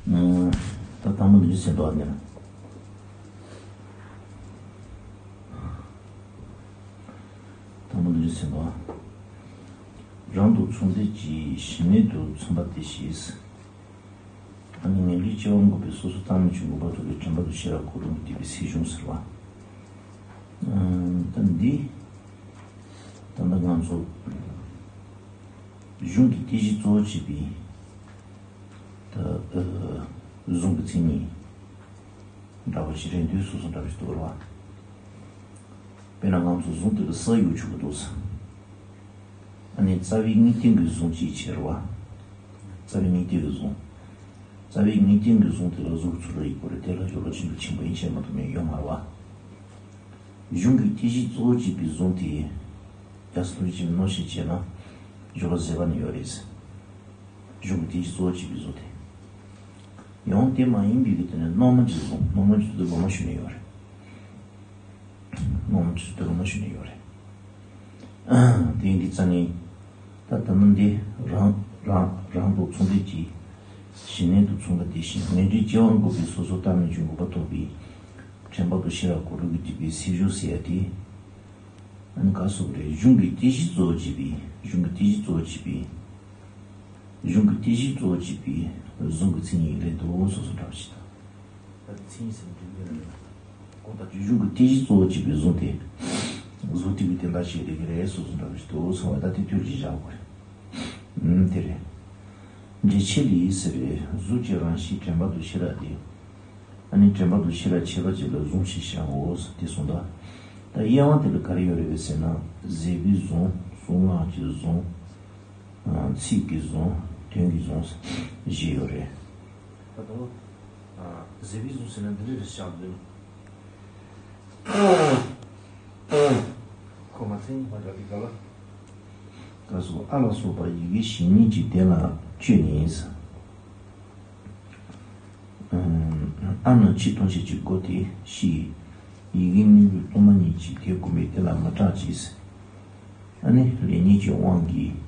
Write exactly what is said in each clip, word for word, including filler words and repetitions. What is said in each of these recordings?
ད་དང་པོ་འདི་འདྲ་ཟེར་འདུག་ཨ། འདི་ན་དང་པོ་འདི་འདྲ་ཟེར་འདུག་ཨ། རང་དུ་མཚུངས་ལྡན་གྱི་གཞི་གནས་དུ་མཚུངས་པ་དེ་ཞེས། ཨ་ནི་ངན་འགྲོའི་སྐྱེ་བ་འགོག་པའི་སོ་སོར་བརྟགས་མིན་གྱི་འགོག་པ་ཐོབ་པའི་དྲན་པ་དང་ཤེས་རབ་གོ་རིམ་གྱིས་བསྡུས་པའི་སེལ་གཞུང་ཟེར་བ། ད་འདི་ད་ལྟ་ང་ཚོ་གཞུང་གི་རྟེན་གཞི་གཙོ་བོ་བྱས་པའི་ད་གཟུངས་ཀྱི་མཚན་ཉིད་འདྲ་བ་ཞིག་རེད་འདུག་སོ་སོ་འདྲ་བ་ཞིག་འདུག་རེད་བ། དཔེར་ན་ང་ཚོ་གཟུངས་དེ་ལ་ས་ཡོད་ཆོག་གི་འདུག་ས། ཨ་ནི་རྩ་བའི་དངོས་བསྟན་གྱི་གཟུངས་གཅིག་བྱས་རེད་བ། རྩ་བའི་དངོས་བསྟན་གྱི་གཟུངས། རྩ་བའི་དངོས་བསྟན་གྱི་གཟུངས་དེ་ལ་གཟུགས་ཚོར་བ་ཡོད་དགོས་རེད། དེ་ལ་སྦྱོར་བ་ཆེན་པོ་ཆེན་པོ་ཡིན་ཕྱིར་མ་གཏོགས་མེད་ཡོད་མ་རེད་བ། གཞུང་གི་རྟེན་གཞི་གཙོ་བོ་བྱས་པའི་གཟུངས་དེ། རྒྱལ་སྲས་ཐམས་ཅད་མཁྱེན་པའི་མནོ་བྱེད་བྱས་ན། སྦྱོར་བ་ཟད་པ་ནི་ཡོད་རེད། གཞུང་གི་རྟེན་གཞི་གཙོ་བོ་བྱས་པའི་གཟུངས་དེ། ཡང་དེ་མ་ཡིན་པའི་གི་དེ་ནི་རྣོ་མ་གྱི་གཟུངས། རྣོ་མ་གྱི་གཟུངས་དེ་ལོ་མ་ཞུ་ནས་ཡོད་རེད། རྣོ་མ་གྱི་གཟུངས་དེ་ལོ་མ་ཞུ་ནས་ཡོད་རེད། དེ་ཡིན་དུས་ཙང་ནི། ད་ལྟ་ནི་འདི་རང་རང་རང་དུ་མཚུངས་ལྡན་གྱི་གཞི་གནས་དུ་མཚུངས་པ་དེ་བཞིན་ངན་འགྲོའི་སྐྱེ་བ་འགོག་པའི་སོ་སོར་བརྟགས་མིན་གྱི་འགོག་པ་ཐོབ་པའི་དྲན་པ་དང་ཤེས་རབ་གོ་རིམ་གྱིས་བསྡུས་པའི་སེལ་གཞུང་ཟེར་ཡ་དེ། ཨ་ནི་ག་སོགས་རེད། གཞུང་གི་རྟེན་གཞི་གཙོ་བོ་བྱས་པའི། གཞུང་གི་རྟེན་གཞི་གཙོ་བོ་བྱས་པའི། གཞུང་གི་རྟེན་གཞི་གཙོ་བོ་བྱས་པའི་གཟུངས་ཀྱི་མཚན་ཉིད་རེད་འདུག་སོ་སོ་འདྲ་བ་ཞིག་དང་། ད་དེ་མཚན་ཉིད་ཟེར་ན་འགྲིག་གི་རེད། གོང་ལྟར་གྱི་གཞུང་གི་རྟེན་གཞི་གཙོ་བོ་བྱས་པའི་གཟུངས་དེ། གཟུགས་ཐིགས་པའི་དོན་དག་ཞིག་རེད་ཀྱི་རེད་སོ་སོ་འདྲ་བ་ཞིག་འདུག་སོང་བ་ད་དེ་དུས་ཀྱི་བཞག་དགོས་རེད། ཨུམ་དེ་རེད། འགྲེལ་ཆེད་ལས་ཟེར་རེད། གཟུགས་ཀྱི་རང་བཞིན་དྲན་པ་དང་ཤེས་རབ་དེ། ཨ་ནི་དྲན་པ་དང་ཤེས་རབ་ཁྱད་པར་ཅན་ལ་གཟུང་ཞེས་བྱའོ། དེ་གསུངས་ད། ད་དབྱེ་བ་དེ་ལ་ག་རེ་ཡོད་རེད་པས་ཟེར་ན། ཟད་པའི་གཟུངས། གཟུངས་སྔགས་ཀྱི་གཟུངས། ཚིག་གི་གཟུངས། དོན་གྱི་གཟུངས། བཞི་ཡོད་རེད། ད་དུང་། ཟད་པའི་གཟུངས་ཟེར་ན་འདི་འདྲ་རེད་ཤག་འདུག་ཁོ་མ་ཚན་མ་འདྲ་བའི་སྐབས་ལ། ད་སོ་ཨ་ལ་སོགས་པ་ཡི་གེ་བཞི་ཉིད་ཀྱི་དོན་ལ་བཅོས་ནས། ཨ་ནི་ཕྱི་ལྟུང་བྱེད་ཀྱི་སྒོ་དེ་ཕྱིའི་ཡི་གེ་གནས་ལུགས་སྟོང་པ་ཉིད་ཀྱི་དེ་བསྒོམས་པས་དེ་ལ་མི་སྐྲག་ཅིང་། ཨ་ནི་ལེགས་ཉེས་ཀྱི་དབང་གིས།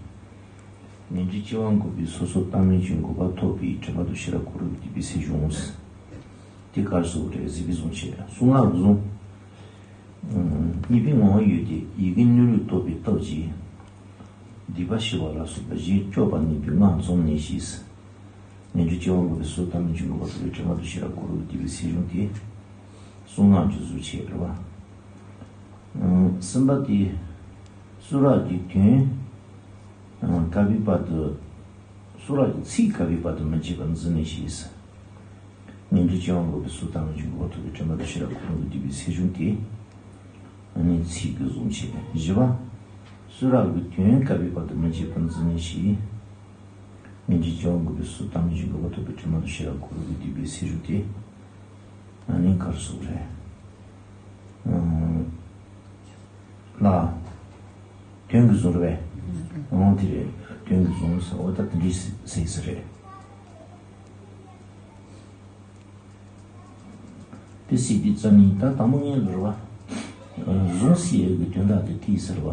ངན་འགྲོའི་སྐྱེ་བ་འགོག་པའི་སོ་སོར་བརྟགས་མིན་གྱི་འགོག་པ་ཐོབ་པའི་དྲན་པ་དང་ཤེས་རབ་གོ་རིམ་བསྡུས་པའི་སེལ་གཞུང་། དེ་གར་སོགས་རེད། ཟད་པའི་གཟུངས་བྱས། གཟུངས་སྔགས་གཟུངས། གཉིས་པའི་ངོ་བོ་ཡོད་དེ་ཡི་གེ་གནས་ལུགས་རྟོགས་པའི་སྟོབས་ཀྱིས། སྡིག་པ་ཞི་བ་ལ་སོགས་པ་གཞན་སྐྱོབ་པར་ནུས་པའི་སྔགས་འཛོམས་ནས་ཞེས། ངན་འགྲོའི་སྐྱེ་བ་འགོག་པའི་སོ་བརྟགས་མིན་གྱི་འགོག་པ་ཐོབ་པའི་དྲན་པ་དང་ཤེས་རབ་གོ་རིམ་བསྡུས་པའི་སེལ་གཞུང་དེ། གཟུངས་སྔགས་ཀྱི་གཟུངས་བྱས་རེད་བ། གསུམ་པ་དེ། གསུང་རབ་ཀྱི་དོན། བཀབ་པའི་བར་དུ། གསུང་རབ་ཀྱི་ཚིག་བཀབ་པའི་བར་དུ་མི་བརྗེད་པར་འཛིན་ནས་ཞེས། ངན་འགྲོའི་སྐྱེ་བ་འགོག་པའི་སོ་བརྟགས་མིན་གྱི་འགོག་པ་ཐོབ་པའི་དྲན་པ་དང་ཤེས་རབ་གོ་རིམ་བསྡུས་པའི་སེལ་གཞུང་དེ། ཨ་ནི་ཚིག་གི་གཟུངས་བྱས། བཞི་པ། གསུང་རབ་ཀྱི་དོན་བཀབ་པའི་བར་དུ་མི་བརྗེད་པར་འཛིན་ནས་ཞེས། ངན་འགྲོའི་སྐྱེ་བ་འགོག་པའི་སོ་བརྟགས་མིན་གྱི་འགོག་པ་ཐོབ་པའི་དྲན་པ་དང་ཤེས་རབ་གོ་རིམ་བསྡུས་པའི་སེལ་གཞུང་དེ། ཨ་ནི་གར་སོགས་རེད། ལ། དོན་གྱི་གཟུངས་རེད་པས། འོང་དེ་རེད། དོན་གྱི་གཟུངས་ཟེར་འོ་ད་དེ་འདྲའི་སེལ་ས་རེད། དེ་སྲིད་དེ་རྩ་ནི་ད་དང་པོ་ངན་རེད་བ། གཟུངས་སྲིད་ཡོད་ཀྱི་དོན་དག་དེ་དེའི་ཟེར་བ།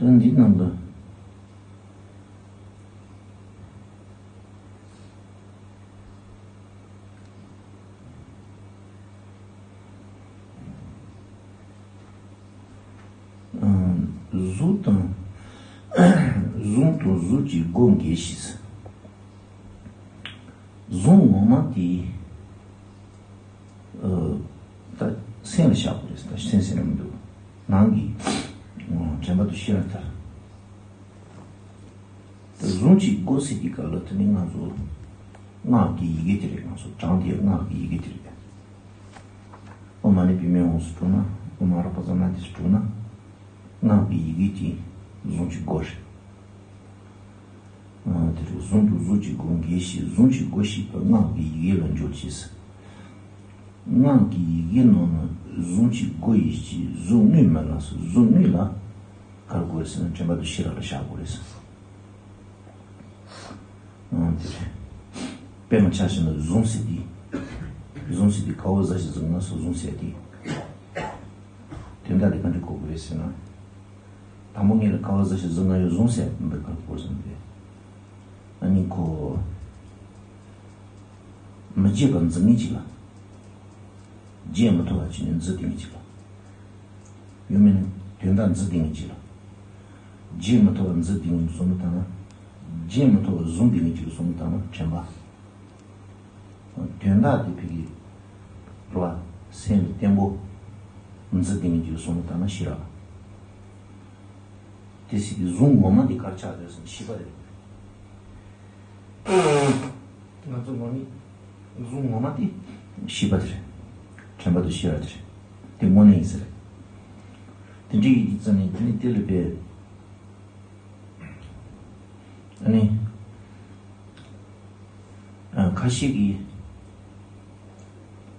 དོན་འདི་རྣམས་ལ། གཟུགས་དང་། གཟུགས་དང་གཟུགས་ཀྱི་སྒོ་འགེབས་ཤིང་། གཟུགས་ངོ་མ་དེ། ད་སེམས་ལ་བཞག་དགོས་རེད། ད་སེམས་ཟེར་ན་མི་འདུག་ནང་གི་དྲན་པ་དང་ཤེས་རབ་ལྟར། ད་གཟུགས་ཀྱི་སྒོ་ཟེར་དུས་སྐབས་ལ་དེ་ནི་ང་ཚོ། སྔགས་ཀྱི་ཡི་གེ་དེ་རེད། ང་ཚོ་གྲངས་དེ་སྔགས་ཀྱི་ཡི་གེ་དེ་རེད། ཨོཾ་མ་ཎི་པདྨེ་ཧཱུྃ་སུ་གྲུབ་ན། ཨོཾ་ཨ་ར་པ་ཙ་ན་དྷཱིཿ་སུ་གྲུབ་ན། སྔགས་ཀྱི་ཡི་གེ་དེ་གཟུངས་ཀྱི་སྒོ་རེད། ཨ། དེ་རེད། གཟུངས་དང་གཟུངས་ཀྱི་སྒོ་འགའ་ཞིག། གཟུངས་ཀྱི་སྒོ་ཞིག་པ་སྔགས་ཀྱི་ཡི་གེ་ལ་འཇུག་ཅེས། སྔགས་ཀྱི་ཡི་གེ་ནང་ན་གཟུངས་ཀྱི་སྒོ་ཡི་གཅིག། གཟུངས་དངོས་མ་ལགས་སོ། གཟུངས་དངོས་ལ་ག་རེ་དགོས་རེད་ཟེར་ན་དྲན་པ་དང་ཤེས་རབ་ལ་བཞག་དགོས་རེད་ཟེར། ཨང་། དེ་རེད། དཔེར་ན་ཆ་བཞག་ན་གཟུངས་ཟེར་དེ། གཟུངས་ཟེར་དེ་ཀ་བ་ཟ་ཞབས་ཀྱུ་ང་ས་གཟུངས་ཟེར་དེ། དོན་དག་དེ་ག་འདྲ་གོ་དགོས་རེད་ཟེར་ན། དང་པོ་ངས་ལ་ཀ་བ་ཟ་ཞབས་ཀྱུ་ང་ཡོད་གཟུངས་ཟེར་དེ་ག་རེ་གོ་ཟེར་ན་དེ། ཨ་ནི་ཁོ། མི་བརྗེད་པར་འཛིན་མཁན་ཅིག་ལ། བརྗེད་མི་ཐུབ་པ་ཅིག་ནས་འཛིན་བསྡད་མཁན་ཅིག་ལ། ཡང་མིན་ན་དོན་དག་འཛིན་བསྡད་མཁན་ཅིག་ལ། བརྗེད་མི་ཐུབ་པར་འཛིན་བསྡད་མཁན་བཟོ་མི་བཏང་ན། བརྗེད་མི་ཐུབ་པར་བཟུང་བསྡད་མཁན་ཅིག་ལ་བཟོ་མི་བཏང་ན་དྲན་པ། དོན་དག་དེ་ཕ་གི་རེད་བ། སེམས་ལ་བརྟན་པོ་འཛིན་བསྡད་མཁན་ཅིག་ལ་བཟོ་མི་བཏང་ན་ཤེས་རབ། དེ་སྲིད་ཀྱི་གཟུངས་ངོ་མ་དེ་ག་རེ་ཆགས་འདུག་ཟེར་ན་ཤེས་པ་རེད། ང་ཚོ་ངོ་མ་གཟུངས་ངོ་མ་དེ་ཤེས་པ་དེ་རེད། དྲན་པ་དང་ཤེས་རབ་དེ་རེད། དེ་དངོས་གནས་ཡིན་ས་རེད། དེ་འདྲ་ཡིན་དུས་ཙམ་ནས་དེ་ནི་དེ་ལ་དཔེ། ཨ་ནི། ཨ། ཁ་ཤས་ཀྱིས་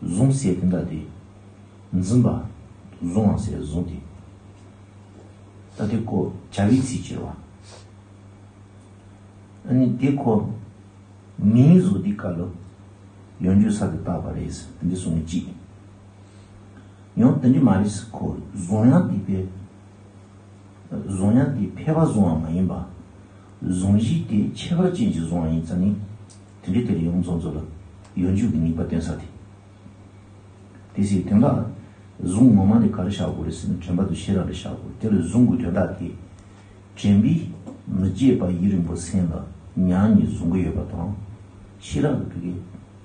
གཟུངས་ཟེར་དེ་འདྲ་དེ། འཛིན་པ། གཟུང་བ་ཟེར་གཟུངས་དེ། ད་དེ་ཁོ་བྱ་བའི་ཚིག་ཅིག་རེད་བ། ཨ་ནི་དེ་ཁོ་མིང་བཟོ་དུས་སྐབས་ལ་ཡང་འཇུག་ས་དེ་བཏགས་པ་རེད་ཟེར་འདི་གསུངས་ནས་གཅིག། ཡང་དེ་འདྲ་མ་རེད་ཟེར། ཁོ་གཟུང་ཡག་དེ་དཔེ། གཟུང་ཡག་དེ་ཕལ་པ་གཟུང་བ་མ་ཡིན་པ། གཟུང་གཞི་དེ་ཁྱད་པར་ཅན་གྱི་གཟུང་བ་ཡིན་ཙང་ནི། དེ་འདྲའི་དེ་ལ་ཡོངས་རྫོགས་རྫོགས་ལ་ཡང་འཇུག་གི་ནུས་པ་བཏོན་ས་དེ། དེ་སྲིད་དོན་དག་གཟུངས་ངོ་མ་དེ་ག་རེ་བཞག་དགོས་རེད་ཟེར་ན་དྲན་པ་དང་ཤེས་རབ་ལ་བཞག་དགོས། དེ་ལ་གཟུངས་ཀྱི་དོན་དག་དེ། དྲན་པས་མི་བརྗེད་པ་ཡུན་རིང་པོ་སེམས་ལ་ཉར་ནས་བཟུང་གི་ཡོད་པ་དང་། ཤེས་རབ་ཀྱིས་ཕ་གི་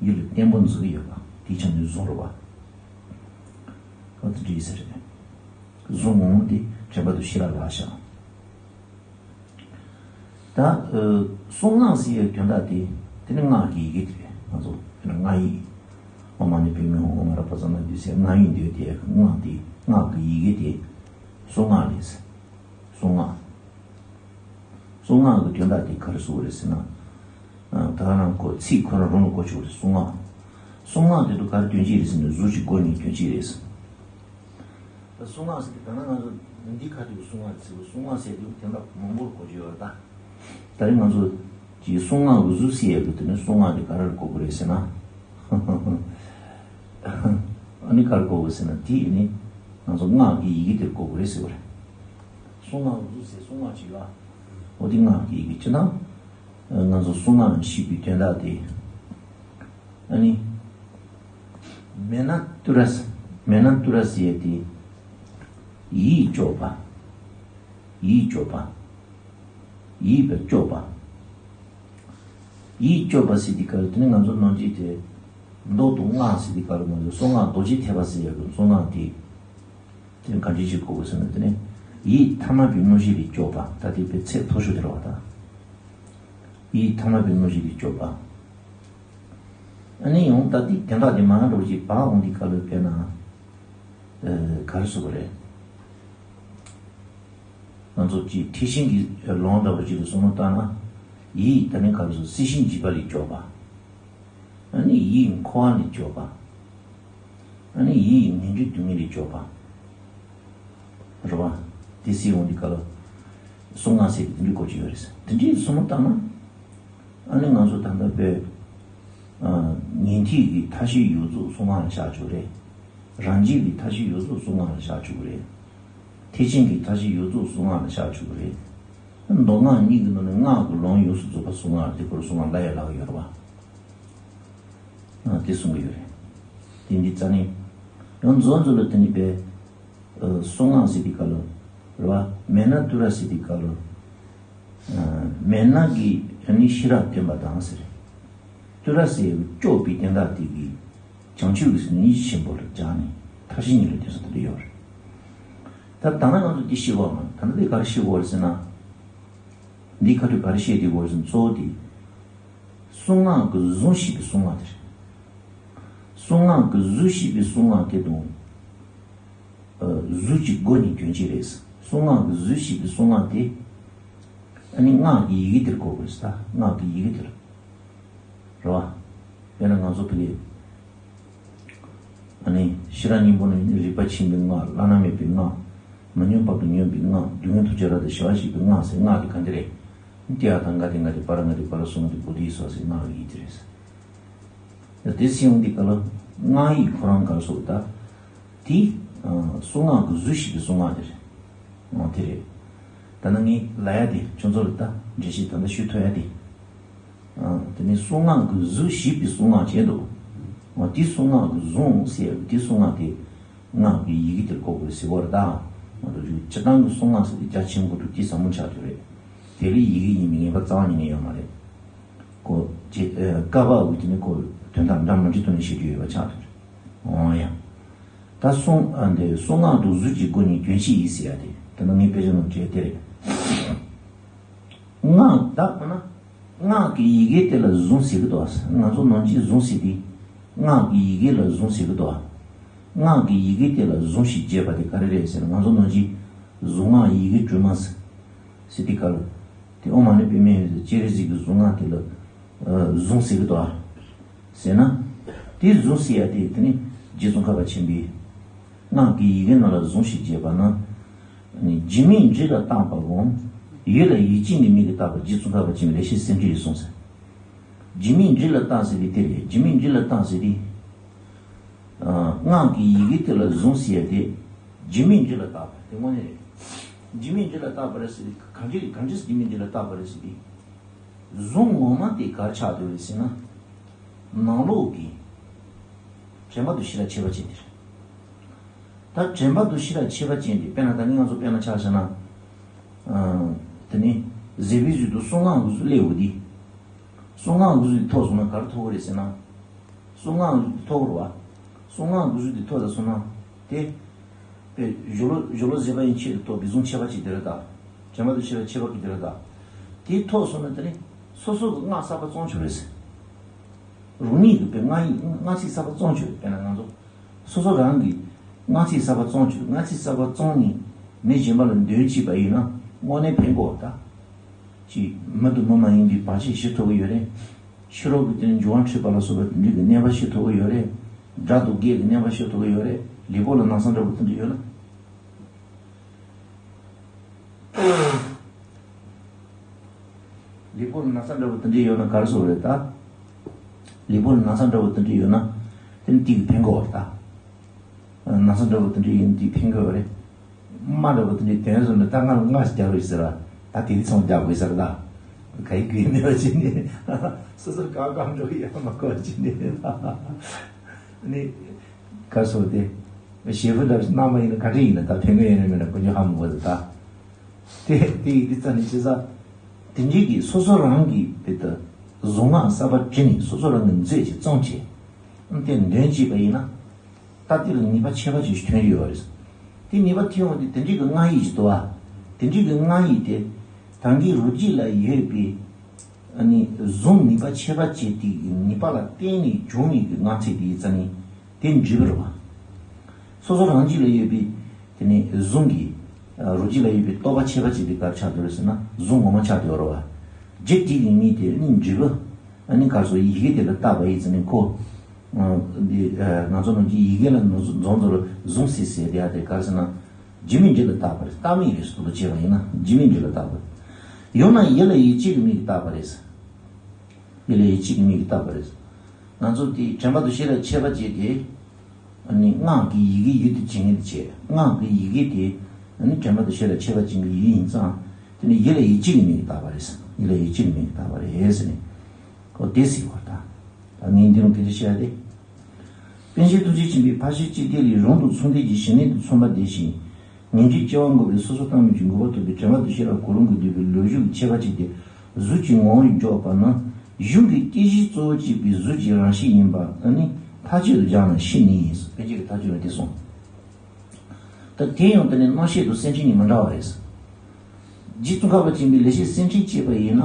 ཡིད་ལ་བརྟན་པོ་འཛིན་གྱི་ཡོད་པ་དེའི་ཆ་ནས་གཟུངས་རེད་བ། ཨ། དེ་འདྲ་ཡིན་ས་རེད། གཟུངས་ངོ་མ་དེ་དྲན་པ་དང་ཤེས་རབ་ལ་བཞག། ད། ཨ། གསུང་སྔགས་ཟེར་ཡའི་དོན་དག་དེ། དེ་ནི་སྔགས་ཀྱི་ཡི་གེ་དེ་རེད། ང་ཚོ་དཔེར་ན་སྔགས་ཡིག་ཨོཾ་མ་ཎི་པདྨེ་ཧཱུྃ། ཨོཾ་ཨ་ར་པ་ཙ་ན་དྷཱིཿ་ཟེར་སྔགས་ཡིག་འདི་དེ་སྔགས་དེ། སྔགས་ཀྱི་ཡི་གེ་དེ་གསུང་སྔགས་རེད། གསུང་སྔགས། གསུང་སྔགས་ཀྱི་དོན་དག་དེ་ག་རེ་གསུངས་པ་རེད་ཟེར་ན། ཨ། ད་ག་རང་ཁོ་ཚིག་ཁོ་རང་རང་ལ་གོ་ཆོད་པ་རེད། གསུང་སྔགས། གསུང་སྔགས་དེ་ཚོ་ག་རེ་དོན་གཅིག་རེད་ཟེར་ན་གཟུངས་ཀྱི་སྒོ་གཉིས་དོན་གཅིག་རེད་ཟེར། གསུང་སྔགས་ཟེར་དུས་ད་ནང་ང་ཚོ་འདི་ག་དུས་གསུང་སྔགས་ཟེར་བ། གསུང་སྔགས་ཟེར་དུས་དེ་འདྲ་མང་པོར་གོ་རྒྱུ་ཡོད་ད། ད་རེས་ང་ཚོ་གི་གསུང་སྔགས་འུ་ཚོ་ཟེར་ཡག་གི་དེ་ནི་གསུང་སྔགས་དེ་ག་རེར་གོ་དགོས་རེད་ཟེར་ན། ཨ་ནི་ག་རེ་གོ་དགོས་ཟེར་ན་དེ་ནི་ང་ཚོ་སྔགས་ཀྱི་ཡི་གེ་དེར་གོ་དགོས་རེད་ཟེར་བ་རེད། གསུང་སྔགས་འུ་ཚོ་ཟེར་གསུང་སྔགས་ཅིག་ལ། འོ་དེ་སྔགས་ཀྱི་ཡི་གེ་ཅིག་དང་། ང་ཚོ་གསུང་སྔགས་ཞེས་པའི་དོན་དག་དེ། ཨ་ནི། མེ་ན་ཏུ་ར་ཟེར། མེ་ན་ཏུ་ར་ཟེར་ཡ་དེ། ཡིད་སྐྱོབ་པ། ཡིད་སྐྱོབ་པ། ཡིད་པ་སྐྱོབ་པ། ཡིད་སྐྱོབ་པ་ཟེར་དུས་སྐབས་ལ་དེ་ནི་ང་ཚོ་ནང་བཞིན་དེ། མདོ་དང་སྔགས་ཟེར་དུས་སྐབས་ལ་ང་ཚོ་གསུང་སྔགས་རྡོ་རྗེ་ཐེག་པ་ཟེར་ཡ་གི་གསུང་སྔགས་དེ། དེ་གང་ཅི་ཞིག་གོ་དགོས་ཟེར་ན་དེ་ནི། ཡིད་ཐ་མལ་པའི་གནོད་བྱེད་ལས་སྐྱོབ་པ། ད་དེ་དཔེ་ཚད་མཐོ་ཤོས་དེ་རེད་བ་ད། ཡིད་ཐ་མལ་པའི་གནོད་བྱེད་ལས་སྐྱོབ་པ། ཨ་ནི་ཡང་ད་དེ་དེ་འདྲ་དེ་མ་འགྲོ་ཞིག་བག་འོང་དུས་སྐབས་ལ་དཔེར་ན། ཨ། ག་རེ་ཟེར་དགོས་རེད། ང་ཚོ་གི་ཐེག་ཆེན་གྱི་ལུང་འདྲ་པོ་ཅིག་ལ་བསམ་བློ་བཏང་ན། ཡིད་ད་ནི་ག་རེ་ཟེར། སྲིད་ཞིའི་འཇིགས་པ་ལས་སྐྱོབ་པ། ཨ་ནི་ཡིད་འཁོར་བ་ལས་སྐྱོབ་པ། ཨ་ནི་ཡིད་ངན་འགྲོའི་སྡུག་བསྔལ་ལས་སྐྱོབ་པ། རེད་བ། དེ་སྲིད་འོང་དུས་སྐབས་ལ། གསུང་སྔགས་ཟེར་དེ་འདྲའི་སྐོར་ཅིག་ཡོད་རེད། དེ་འདྲའི་བསམ་བློ་བཏང་ན། ཨ་ནི་ང་ཚོ་ད་ལྟ་བོད། ཨ། ཉན་ཐོས་ཀྱི་མཐའ་བཞི་ཡོངས་རྫོགས་གསུང་སྔགས་ལ་བཞག་ཆོག་རེད། རང་རྒྱུད་ཀྱི་མཐའ་བཞི་ཡོངས་རྫོགས་གསུང་སྔགས་ལ་བཞག་ཆོག་གི་རེད། ཐེག་ཆེན་གྱི་མཐའ་བཞི་ཡོངས་རྫོགས་གསུང་སྔགས་ལ་བཞག་ཆོག་གི་རེད། མདོ་སྔགས་གཉིས་ཀྱི་ནང་ནས་སྔགས་ཀྱི་ལུང་ཡོངས་སུ་རྫོགས་པ་གསུང་སྔགས་རེད། དེ་སྐོར་གསུང་སྔགས་ལབ་ཡ་ལབ་ཡོད་རེད་བ། ཨ། དེ་གསུང་གི་ཡོད་རེད། དེ་འདི་རྩ་ནས། ཡང་མཛོད་མཛོད་ལ་དེ་ནི་པའི། ཨ། གསུང་སྔགས་ཟེར་དུས་སྐབས་ལ། རེད་བ། མེ་ན་ཏུ་ར་ཟེར་དུས་སྐབས་ལ། ཨ། མེ་ན་གི་ཨ་ནི་ཤེས་རབ་སྟོན་པ་དང་ཟེར། ཏུ་ར་ཟེར་སྐྱོབ་པའི་དོན་དག་དེ་གིས། བྱང་ཆུབ་ཀྱི་སེམས་ཉིད་ཆེན་པོ་ལ་སྦྱར་ནས་མཐའ་བཞི་ཉིད་ལ་སྟོན་ས་དེ་འདྲ་ཡོད་རེད། ད་ད་ནང་ང་ཚོ་འདི་ཤེས་དགོས་མ་རེད། ད་ནང་འདི་ག་རེ་ཤེས་དགོས་རེད་ཟེར་ན། འདི་ཁ་ཐུག་ག་རེ་བཤད་དེ་དགོས་ཟེར་ན་གཙོ་བོ་དེ། གསུང་ངག་གི་གཟུངས་ཤིག་གི་གསུང་ངག་དེ་རེད། གསུང་ངག་གི་གཟུགས་ཤིག་གི་གསུང་ངག་དེ་དང་། ཨ། གཟུགས་ཀྱི་སྒོ་ནས་དོན་གཅིག་རེད། གསུང་ངག་གི་གཟུགས་ཤིག་གི་གསུང་ངག་དེ། ཨ་ནི་ངག་གི་ཡི་གེ་དེར་གོ་དགོས་རེད། ད་ངག་གི་ཡི་གེ་དེར། རེད་བ། དཔེར་ན་ང་ཚོ་ཕ་གི། ཨ་ནི་ཤེས་རབ་སྙིང་པོ་ནི་རིག་པ་ཆེན་པོའི་ངག། བླ་ན་མེད་པའི་ངག། མི་སྙོམས་པ་དང་སྙོམས་པའི་ངག། སྡུག་བསྔལ་ཐོབ་བྱ་རབ་ཏུ་ཞི་བར་བྱེད་པའི་ངག་ཟེར། ངག་དེ་ག་འདི་རེད། ཏདྱ་ཐཱ། ག་ཏེ་ག་ཏེ་པཱ་ར་ག་ཏེ་པཱ་ར་སུ་ན་ཏེ་བོ་དྷི་སྭཱ་ཧཱ་ཟེར། ངག་གི་ཡིག་དེ་རེད། དེ་སེམས་འདི་ག་ལ་ངག་ཡིག་ཁོ་རང་ག་རེ་ཟེར་ད། དེ་གསུང་ངག་གི་གཟུགས་ཤིག་གི་གསུང་ངག་དེ་རེད། ཨ། དེ་རེད། ད་ནི་ངས་ལབ་ཡ་དེ་ཁྱོད་ཚོ་ལ་ད་འགྲེལ་བཤད་ད་ལྟ་ཞུ་ཐུབ་ཡ་དེ། ཨ། དེ་ནས་གསུང་ངག་གི་གཟུགས་ཤིག་པའི་གསུང་ངག་བྱས་འདུག། ཨ། དེ་གསུང་ངག་གི་གཟུངས་ཟེར་ཡ་དེ་གསུང་ངག་དེ་ངག་གི་ཡི་གེ་དེར་གོ་དགོས་ཟེར་བ་རེད་ད། ང་ཚོ་སྤྱིར་བཏང་གི་གསུང་ངག་ཟེར་དེ་རྒྱ་ཆེན་པོ་འདུག། དེ་ཟབ་མོ་ཆགས་ཀྱི་རེད། དེ་ལས་ཡི་གེ་ཡིན་པའི་ངེས་པ་རྩ་བ་ཉིད་ནས་ཡོད་མ་རེད། ཁོ་ཅེ་ཨ་ཀ་བ་འོ་དེ་ནི་ཁོ་དོན་དག་འདྲ་མི་འདྲ་ཐོག་ནས་བཤད་རྒྱུ་ཡོད་པ་ཆགས་འདུག། འོ་ཡ། ད་གསུང་ཨ་འདི་གསུང་ངག་དང་གཟུགས་ཀྱི་སྒོ་ནས་དོན་ཤེས་ཡིན་ཟེར་ཡ་དེ་ད་ནི་ངའི་དཔེ་ཆ་ནང་བྲིས་དེ་རེད། ངག་ད་ཨ་ན་ངག་གི་ཡི་གེ་དེ་ལ་གཟུངས་ཟེར་གི་འདུག། ང་ཚོ་ནང་ཆོས་གཟུངས་ཟེར་དེ་ངག་གི་ཡི་གེ་ལ་གཟུངས་ཟེར་གི་འདུག། ངག་གི་ཡི་གེ་དེ་ལ་གཟུངས་ཤིག་བརྗོད་པ་དེ་ག་རེ་རེད་ཟེར་ན། ང་ཚོ་ནང་ཆོས་གཟུངས་སྔགས་ཡི་གེ་སྒྲོན་མ་ཟེར་དེ་ག་ལ། དེ་ཨོཾ་མ་ཎི་པདྨེ་ཡོད་ཟེར། སྤྱན་རས་གཟིགས་ཀྱི་གཟུངས་སྔགས་དེ་ལ་ཨ་གཟུངས་ཟེར་གི་འདུག་ཨ། ཟེར་ན། དེ་གཟུངས་ཟེར་ཡ་དེ་དེ་ནི་རྗེ་ཙོང་ཁ་པ་ཆེན་པོས་ངག་གི་ཡི་གེ་རྣམས་ལ་གཟུངས་ཤིག་བརྗོད་པ་ན། ནི་འཇིགས་མེད་འབྲུ་ལ་བརྟགས་པ་བཞིན། ཡིད་ལ་ཡིད་ཆེས་ཀྱི་མིག་གིས་བལྟ་བར། རྗེ་ཙོང་ཁ་པ་ཆེན་པོས་ལེགས་བཤད་སེམས་འགྲེལ་ལས་གསུངས་ཟེར། འཇིགས་མེད་འབྲུ་ལ་བརྟགས་ཟེར་དེ་དེ་རེད། འཇིགས་མེད་འབྲུ་ལ་བརྟགས་ཟེར་དེ། ཨ། ངག་གི་ཡི་གེ་དེ་ལ་གཟུངས་ཟེར་ཡ་དེ། འཇིགས་མེད་འབྲུ་ལ་བརྟགས་པ་དེ་དངོས་གནས་རེད། འཇིགས་མེད་འབྲུ་ལ་བརྟགས་པ་རེད་ཟེར་དེ་གང་ཅི་གང་ཅི་འཇིགས་མེད་འབྲུ་ལ་བརྟགས་པ་རེད་ཟེར་དེ། གཟུངས་ངོ་མ་དེ་ག་རེ་ཆགས་འདུག་རེད་ཟེར་ན། ནང་ལོགས་ཀྱི་དྲན་པ་དང་ཤེས་རབ་ཁྱད་པར་ཅན་དེ་རེད། ད་དྲན་པ་དང་ཤེས་རབ་ཁྱད་པར་ཅན་དེ་དཔེར་ན་ད་ནི་ང་ཚོ་དཔེར་ན་ཆ་བཞག་ན། ཨ། དེ་ནི་གཟིགས་པའི་གཟུགས་དང་གསུང་ངག་གི་གཟུགས་སླེབས་འོ་དེ། གསུང་ངག་གི་གཟུགས་དེ་ཐོབ་སོང་ན་ག་རེ་ཐོབ་ཀྱི་རེད་ཟེར་ན། གསུང་ངག་གི་གཟུགས་དེ་ཐོབ་རེད་བ། གསུང་ངག་གི་གཟུགས་དེ་ཐོབ་ད་སོང་ན། དེ། དཔེ་གཞོན་ལོ་གཞོན་ལོ་བཟོད་པ་ཡི་ཆེད་དུ་གཏོགས་པའི་གཟུངས་ཁྱད་པར་ཅན་དེ་རེད་ད། དྲན་པ་དང་ཤེས་རབ་ཁྱད་པར་གྱི་དེ་རེད་ད། དེ་ཐོབ་སོང་ན་དེ་ནི་སོ་སོ་གི་སྔགས་གསར་པ་བརྩམས་ཆོག་རེད་ཟེར། རང་ཉིད་ཀྱི་དཔེ་སྔགས་ཡིག་སྔགས་ཚིག་གསར་པ་བརྩམས་ཆོག་རེད། དཔེར་ན་ང་ཚོ་སོ་སོ་རང་གིས་སྔགས་ཚིག་གསར་པ་བརྩམས་ཆོག་སྔགས་ཚིག་གསར་པ་བརྩམས་ནས་མི་གཞན་པ་ལ་འདོན་བྱས་པ་ཡིན་ན་དངོས་གནས་ཕན་གྱི་ཡོད་ད། ཅིག་མི་དང་མི་མ་ཡིན་པའི་བར་ཆད་ཞི་ཐུབ་ཀྱི་ཡོད་རེད། ཕྱི་རོལ་གྱི་དེ་ནི་འབྱུང་བ་འཁྲུགས་པ་ལ་སོགས་པ་དེ་འདྲ་གི་གནོད་པ་ཞི་ཐུབ་ཀྱི་ཡོད་རེད། དགྲ་དང་བགེགས་ཀྱི་གནོད་པ་ཞི་ཐུབ་ཀྱི་ཡོད་རེད། ལུས་པོ་ལ་ན་ཚ་འདྲ་པོ་དེ་འདྲ་ཡོད་ན། ལུས་པོ་ལ་ན་ཚ་འདྲ་པོ་དེ་འདྲ་ཡོད་ན་ག་རེ་ཟེར་རེད་ད། ལུས་པོ་ལ་ན་ཚ་འདྲ་པོ་དེ་འདྲ་ཡོད་ན། དེ་ནི་དེ་གིས་ཕན་གྱི་ཡོད་རེད་ད། ན་ཚ་འདྲ་པོ་དེ་འདྲ་ཡིན་དེ་ཕན་གྱི་ཡོད་རེད། རྨ་འདྲ་པོ་དེ་འདྲ་དོན་བཟུང་ནས་ད་ང་ལ་རྔ་ཞིག་རྒྱག་རོགས་ཟེར་ར། ད་དེ་རིགས་ཚང་མ་རྒྱག་དགོས་ཟེར་ད། ག་ཡི་དགོས་མེད་པ་བྱས་ནས། སོ་སོར་གང་གང་འགྲོ་གི་ཡོད་མ་གོ་བྱས་ནས། ནི། ག་སོ་དེ། ཞེ་པོ་འདྲ་གནང་བ་ཡིན་ན་ག་འདྲ་ཡིན་ན་ད་ཕན་གྱི་ཡོད་ན་མེད་ན་དཀོན་མཆོག་ཧ་མ་གོ་ཟེར་ད། དེ་དེ་ཡི་དེ་རྩ་ནས་ཅི་ཟ། དེ་འདྲའི་གི་སོ་སོ་རང་གི་དེ་ལྟ་གཟུངས་སྔགས་གསར་པ་བྲིས་ནས་སོ་སོ་རང་གི་མཛོད་ཅིག་བཙོང་བྱས། ཨ་དེ་འདོན་བྱས་པ་ཡིན་ན། ད་དེ་ལ་ནུས་པ་ཁྱད་པར་ཅན་ཞིག་ཐོན་གྱི་ཡོད་རེད། དེ་ནུས་པ་ཐོན་འོང་དུས་དེ་འདྲའི་གི་སྔགས་ཡིག་ཅིག་འདུག་བ། དེ་འདྲའི་གི་སྔགས་ཡིག་དེ་ད་གིན་རུ་རྒྱུད་ལ་ཡོད་པའི་ཨ་ནི་གཟུངས་ནུས་པ་ཁྱད་པར་ཅན་དེ་གི་ནུས་པ་ལ་བརྟེན་ནས་བྱུང་བའི་གི་སྔགས་ཚིག་དེ་ཡིན་ཙང་ནི་དེ་འགྲིག་པ་རེད་བ། སོ་སོ་རང་རྒྱུད་ལ་ཡོད་པའི་དེ་ནི་གཟུངས་ཀྱི་རུ་རྒྱུད་ལ་ཡོད་པའི་རྟོགས་པ་ཁྱད་པར་ཅན་དེ་ག་རེ་ཆགས་འདུག་རེད་ཟེར་ན་གཟུངས་ངོ་མ་ཆགས་བསྡད་ཡོད་རེད་བ། རྒྱུད་དེ་གི་ནི་དེ་ནི་འགྲིག་པ། ཨ་ནི་ག་རེ་ཟེར་ཡི་གེ་དེ་ལ་བཏགས་པ་ཡིན་ཙང་ནི་ཁོ། འདི་ང་ཚོ་ནང་གི་ཡི་གེ་ལ་ནོར་རྫོང་རྫོང་ཚོ་ལ་གཟུངས་ཟེར་ཟེར་ཡ་དེ་ག་རེ་ཟེར་ན། འཇིགས་མེད་འབྲུ་ལ་བཏགས་པ་རེད། བཏགས་མེད་ཡི་གེ་སོགས་དུ་བྱས་པ་ཡིན་ན་འཇིགས་མེད་འབྲུ་ལ་བཏགས་པ་རེད། ཡང་ན་ཡིད་ལ་ཡིད་ཆེས་ཀྱི་མིག་གིས་བལྟས་པ་རེད། ཡིད་ལ་ཡིད་ཆེས་ཀྱི་མིག་གིས་བལྟས་པ་རེད། ང་ཚོ་དེ་དྲན་པ་དང་ཤེས་རབ་ཁྱད་པར་ཅན་དེ། ཨ་ནི་སྔགས་ཀྱི་ཡི་གེ་ཡུལ་དུ་བྱེད་མཁན་དེ་བྱས། སྔགས་ཀྱི་ཡི་གེ་དེ་ཨ་ནི་དྲན་པ་དང་ཤེས་རབ་ཁྱད་པར་ཅན་གྱི་ཡུལ་ཡིན་ཙང་། དེ་ནི་ཡིད་ལ་ཡིད་ཆེས་ཀྱི་མིག་གིས་བལྟས་པ་རེད། ཡིད་ལ་ཡིད་ཆེས་ཀྱི་མིག་གིས་བལྟས་པ་རེད་ཟེར་ནས། ཨོ་དེ་ཟེར་བ་དང་། ད་ངས་འདི་རུ་ག་རེ་བཤད་དེ། པཎ་ཆེན་ཐུགས་རྗེ་ཆེན་པོས་ཕར་ཕྱིན་ཅི་བདེ་ལས་རང་དང་མཚུངས་ལྡན་གྱི་ཞི་གནས་དང་མཚུངས་པ་ལྡན་ཞིང་། ངེས་འབྱུང་སྐྱེ་བ་འགོག་པའི་སོ་སོར་བརྟགས་མིན་གྱི་འགོག་པ་ཐོབ་པའི་དྲན་པ་དང་ཤེས་རབ་གོ་རིམ་གྱིས་བསྡུས་པའི་ལོ་རྒྱུས་ཀྱི་ཁྱད་པར་ཅན་དེ་གཟུགས་ཀྱི་ངོ་བོར་འཇོག་པ་ན། གཞུང་གི་སྐྱེ་གཞིའི་གཙོ་བོ་གཅིག་པའི་གཟུགས་ཀྱི་རང་བཞིན་ཡིན་པ་ཨ་ནི་ཐག་ཆོད་དུ་སྦྱར་ན་ཤེས་ནི་ཡིན། པཎ་ཆེན་གྱི་ཐག་ཆོད་ལ་དེ་གསུངས། ད་དེ་ཡང་དེ་ནི་རྣམ་བཤད་དང་གསེར་ཕྲེང་གཉིས་མི་འདྲ་བ་རེད། རྗེ་ཙོང་ཁ་པ་ཆེན་པོའི་ལེགས་བཤད་གསེར་ཕྲེང་བྱས་པ་ཡིན་ན།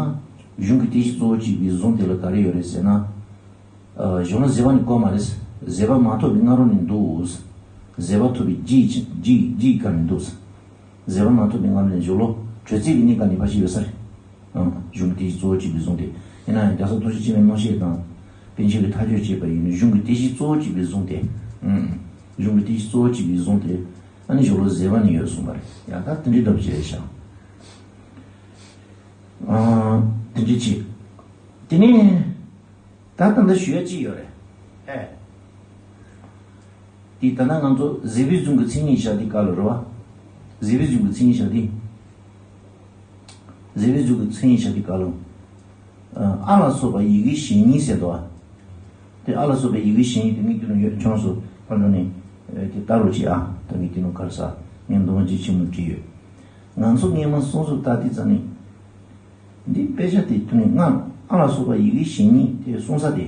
གཞུང་གི་རྟེན་གཞི་གཙོ་བོ་གཅིག་པའི་གཟུངས་དེ་ལ་ག་རེ་ཡོད་རེད་ཟེར་ན། ཨ། གཞུང་ལ་བཟོད་པ་ནི་བཀོད་མ་རེད། བཟོད་པ་མ་ཐོབ་པའི་སྔ་རོལ་ནས་འདུག། བཟོད་པ་ཐོབ་པའི་རྗེས་ཀྱི་རྗེས་རྗེས་ཀྱི་སྐབས་ནས་འདུག། བཟོད་པ་མ་ཐོབ་པའི་སྔ་རོལ་ནས་གཞུང་ལོ་དྲོད་ཚད་ཀྱི་གནས་སྐབས་ནས་ཕར་ཞིག་ཡོད་ས་རེད། ཨང་། གཞུང་གི་རྟེན་གཞི་གཙོ་བོ་གཅིག་པའི་གཟུངས་དེ། ཡིན་ན་ཡང་རྒྱལ་ཚབ་ཐུགས་རྗེ་ཆེན་པོས་མནོ་བཤད་དང་། པཎ་ཆེན་གྱིས་ཐག་གཅོད་བྱས་པ་ཡིན་ན་གཞུང་གི་རྟེན་གཞི་གཙོ་བོ་གཅིག་པའི་གཟུངས་དེ། ཨང་། གཞུང་གི་རྟེན་གཞི་གཙོ་བོ་གཅིག་པའི་གཟུངས་དེ། ཨ་ནི་གཞུང་ལོ་བཟོད་པ་ནས་ཡོད་གསུངས་པ་རེད། ཡང་ད་དེ་འདྲའི་འདྲ་པོ་ཅིག་རེད་ཤག། ཨ། དེ་འདྲ་ཅིག། དེ་ནས་ད་ད་ལྟ་ཞུ་ཡ་ཅིག་ཡོད་རེད། ཨེ། དེ་ད་ལྟ་ང་ཚོ་བཟོད་པའི་གཟུངས་ཀྱི་མཚན་ཉིད་བཞག་དུས་སྐབས་ལ་རེད་བ། བཟོད་པའི་གཟུངས་ཀྱི་མཚན་ཉིད་བཞག་དུས། བཟོད་པའི་གཟུངས་ཀྱི་མཚན་ཉིད་བཞག་དུས་སྐབས་ལ། ཨ་ལ་སོགས་པ་ཡི་གེ་ཞེ་གཉིས་ཟེར་དོ། དེ་ཨ་ལ་སོགས་པ་ཡི་གེ་ཞེ་གཉིས་དེ་ངས་དེ་ནང་ཡོད་བྱུང་སོང་། ཁོང་ཚོ་ནས་དེ་ལྟ་རོགས་གྱིས་ཨ། ད་ངས་དེ་ནང་ག་རེ་ཟ། ངས་མདོ་སྔགས་རྒྱུད་ཆེན་མོ་བྲིས་ཡོད། ང་ཚོ་སྔས་མ་གསུང་སོང་ད་དེ་ཙམ་ནས། འདི་དཔེ་ཆ་དེ་དུ་ནས་སྔ་ཨ་ལ་སོགས་པ་ཡི་གེ་ཞེ་གཉིས་དེ་གསུང་ས་དེ།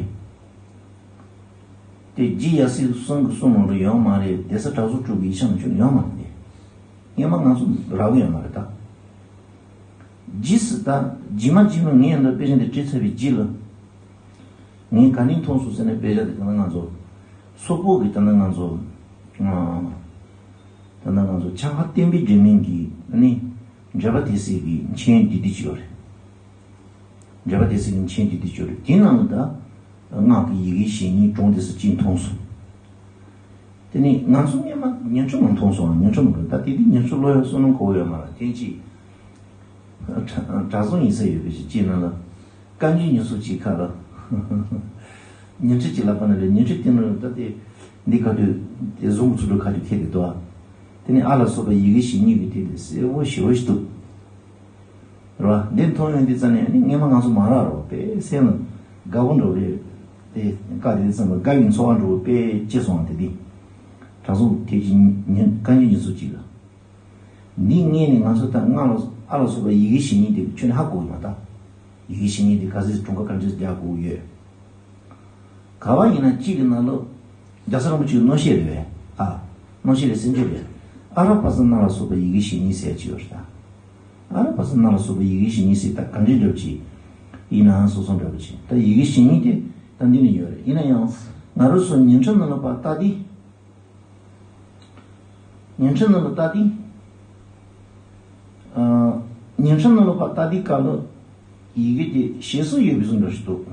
དེ་རྗེ་ཡབ་སྲས་གསུམ་གྱི་གསུང་ནང་དུ་ཡོད་མ་རེད། གདན་ས་གྲྭ་ཚང་དྲུག་གི་ཡིག་ཆ་ནང་ཆུང་ཡོད་མ་རེད་དེ། སྔས་མ་ང་ཚོ་རག་གི་ཡོད་མ་རེད་ད། རྗེས་སུ་ད་རྗེས་མ་རྗེས་མ་ངས་ཡང་ད་དཔེ་ཆ་འདི་བྲིས་ཚར་བའི་རྗེས་ལ། ངས་ག་ནས་མཐོང་སོང་ཟེར་ན་དཔེ་ཆ་དེ་ད་ལྟ་ང་ཚོ་སོག་པོ་གི་ད་ལྟ་ང་ཚོ་ཨ། ད་ལྟ་ང་ཚོ་ཕྱག་འཁར་བསྟན་པའི་སྒྲོན་མེ་གི་ཨ་ནི་འགྲེལ་པ་དེ་སྲིད་ཀྱི་མཆན་འདི་འདི་ཅིག་ཡོད་རེད། འགྲེལ་པ་དེ་སྲིད་ཀྱི་མཆན་འདི་འདི་ཅིག་ཡོད་རེད། དེའི་ནང་ལ་ད་སྔགས་ཀྱི་ཡི་གེ་ཞེ་གཉིས་དྲུང་དེ་སྲིད་ཅིག་མཐོང་སོང་། དེ་ནས་ང་ཚོ་སྔས་མ་ཉིན་ཁྲི་མ་མཐོང་སོང་། ཉིན་ཁྲི་མ་མཐོང་། ད་དེ་དུས་ཉིན་ཁྲི་ལོ་ཡང་བསོད་ནམས་གོ་ཡོད་མ་རེད། དེ་ཅིག་གྲྭ་གྲྭ་ཚང་ཡིན་ས་ཡོད་པའི་ཅིག་ཅིག་ནང་ལ་བཀའ་འགྱུར་ཉིན་གསུམ་ཅིག་ཁ་ལ་ཉིན་ཁྲི་ཅིག་ལབ་པ་ན་རེད། ཉིན་ཁྲི་དེ་ནང་ད་དེ་འདི་ག་དུས་དེ་བཟུང་གི་ཚུལ་དུ་ག་དུས་ཁེལ་གི་འདུག་ཨ། དེ་ནས་ཨ་ལ་སོགས་པ་ཡི་གེ་ཞེ་གཉིས་ཀྱི་དེ་དེ་གསལ་བོ་ཞེ་བོ་ཞིག་འདུག། རེད་བ། འདི་མཐོང་ཡོང་དུས་ཙམ་ནས་ནི་སྔས་མ་ང་ཚོ་མ་རག་རོགས་དཔེ་སེམས་ལ་དགའ་པོ་འགྲོ་རེད། དེ་བཀའ་དེ་ཙམ་ལ་དགའ་བའི་ཚོར་བ་འགྲོ་བོ་དཔེ་སྐྱེ་སོང་བ་དེ་དེ། གྲྭ་ཚང་དེ་ཅི་ཉིན་བཀའ་འགྱུར་ཉིན་གསུམ་ཅིག་ལ། འདི་ངས་ནི་ང་ཚོ་ད་སྔགས་ལ་ཨ་ལ་སོགས་པ་ཡི་གེ་ཞེ་གཉིས་དེ་ཁྱོན་ནས་ཧ་གོ་གི་མ་ད། ཡི་གེ་ཞེ་གཉིས་དེ་ག་ཚོད་གྲངས་ཀ་ག་འདྲས་རྒྱག་དགོས་ཡོད། ག་བ་ཡིན་ན་གཅིག་གི་ནང་ལོ། རྒྱལ་ཚབ་རིན་པོ་ཆེའི་མནོ་བཤད་རེད་པས། ཨ། མནོ་བཤད་རེད་ཟེར་རྒྱུ་རེད། ཨ་ར་པ་ཙ་ན་ལ་སོགས་པ་ཡི་གེ་ཞེ་གཉིས་ཟེར་གྱི་ཡོད་རེད་ད། ཨ་ར་པ་ཙ་ན་ལ་སོགས་པ་ཡི་གེ་ཞེ་གཉིས་ཟེར་ད་ག་འདྲའི་འདྲ་པོ་ཅིག་ཡིན་ནའང་སོ་སོ་འདྲ་པོ་ཅིག། ད་ཡི་གེ་ཞེ་གཉིས་དེ་ད་འདི་ནས་ཡོད་རེད། ཡིན་ན་ཡང་ང་རང་ཚོ་ཉིན་ཁྲི་ནང་ལ་ཕར་ལྟ་དུས། ཉིན་ཁྲི་ནང་ལ་ལྟ་དུས། ཨ། ཉིན་ཁྲི་ནང་ལ་ཕར་ལྟ་དུས་སྐབས་ལ་ཡི་གེ་དེ་ཞེ་སུ་ཡོད་པའི་བཟོ་འདྲ་ཞིག་འདུག།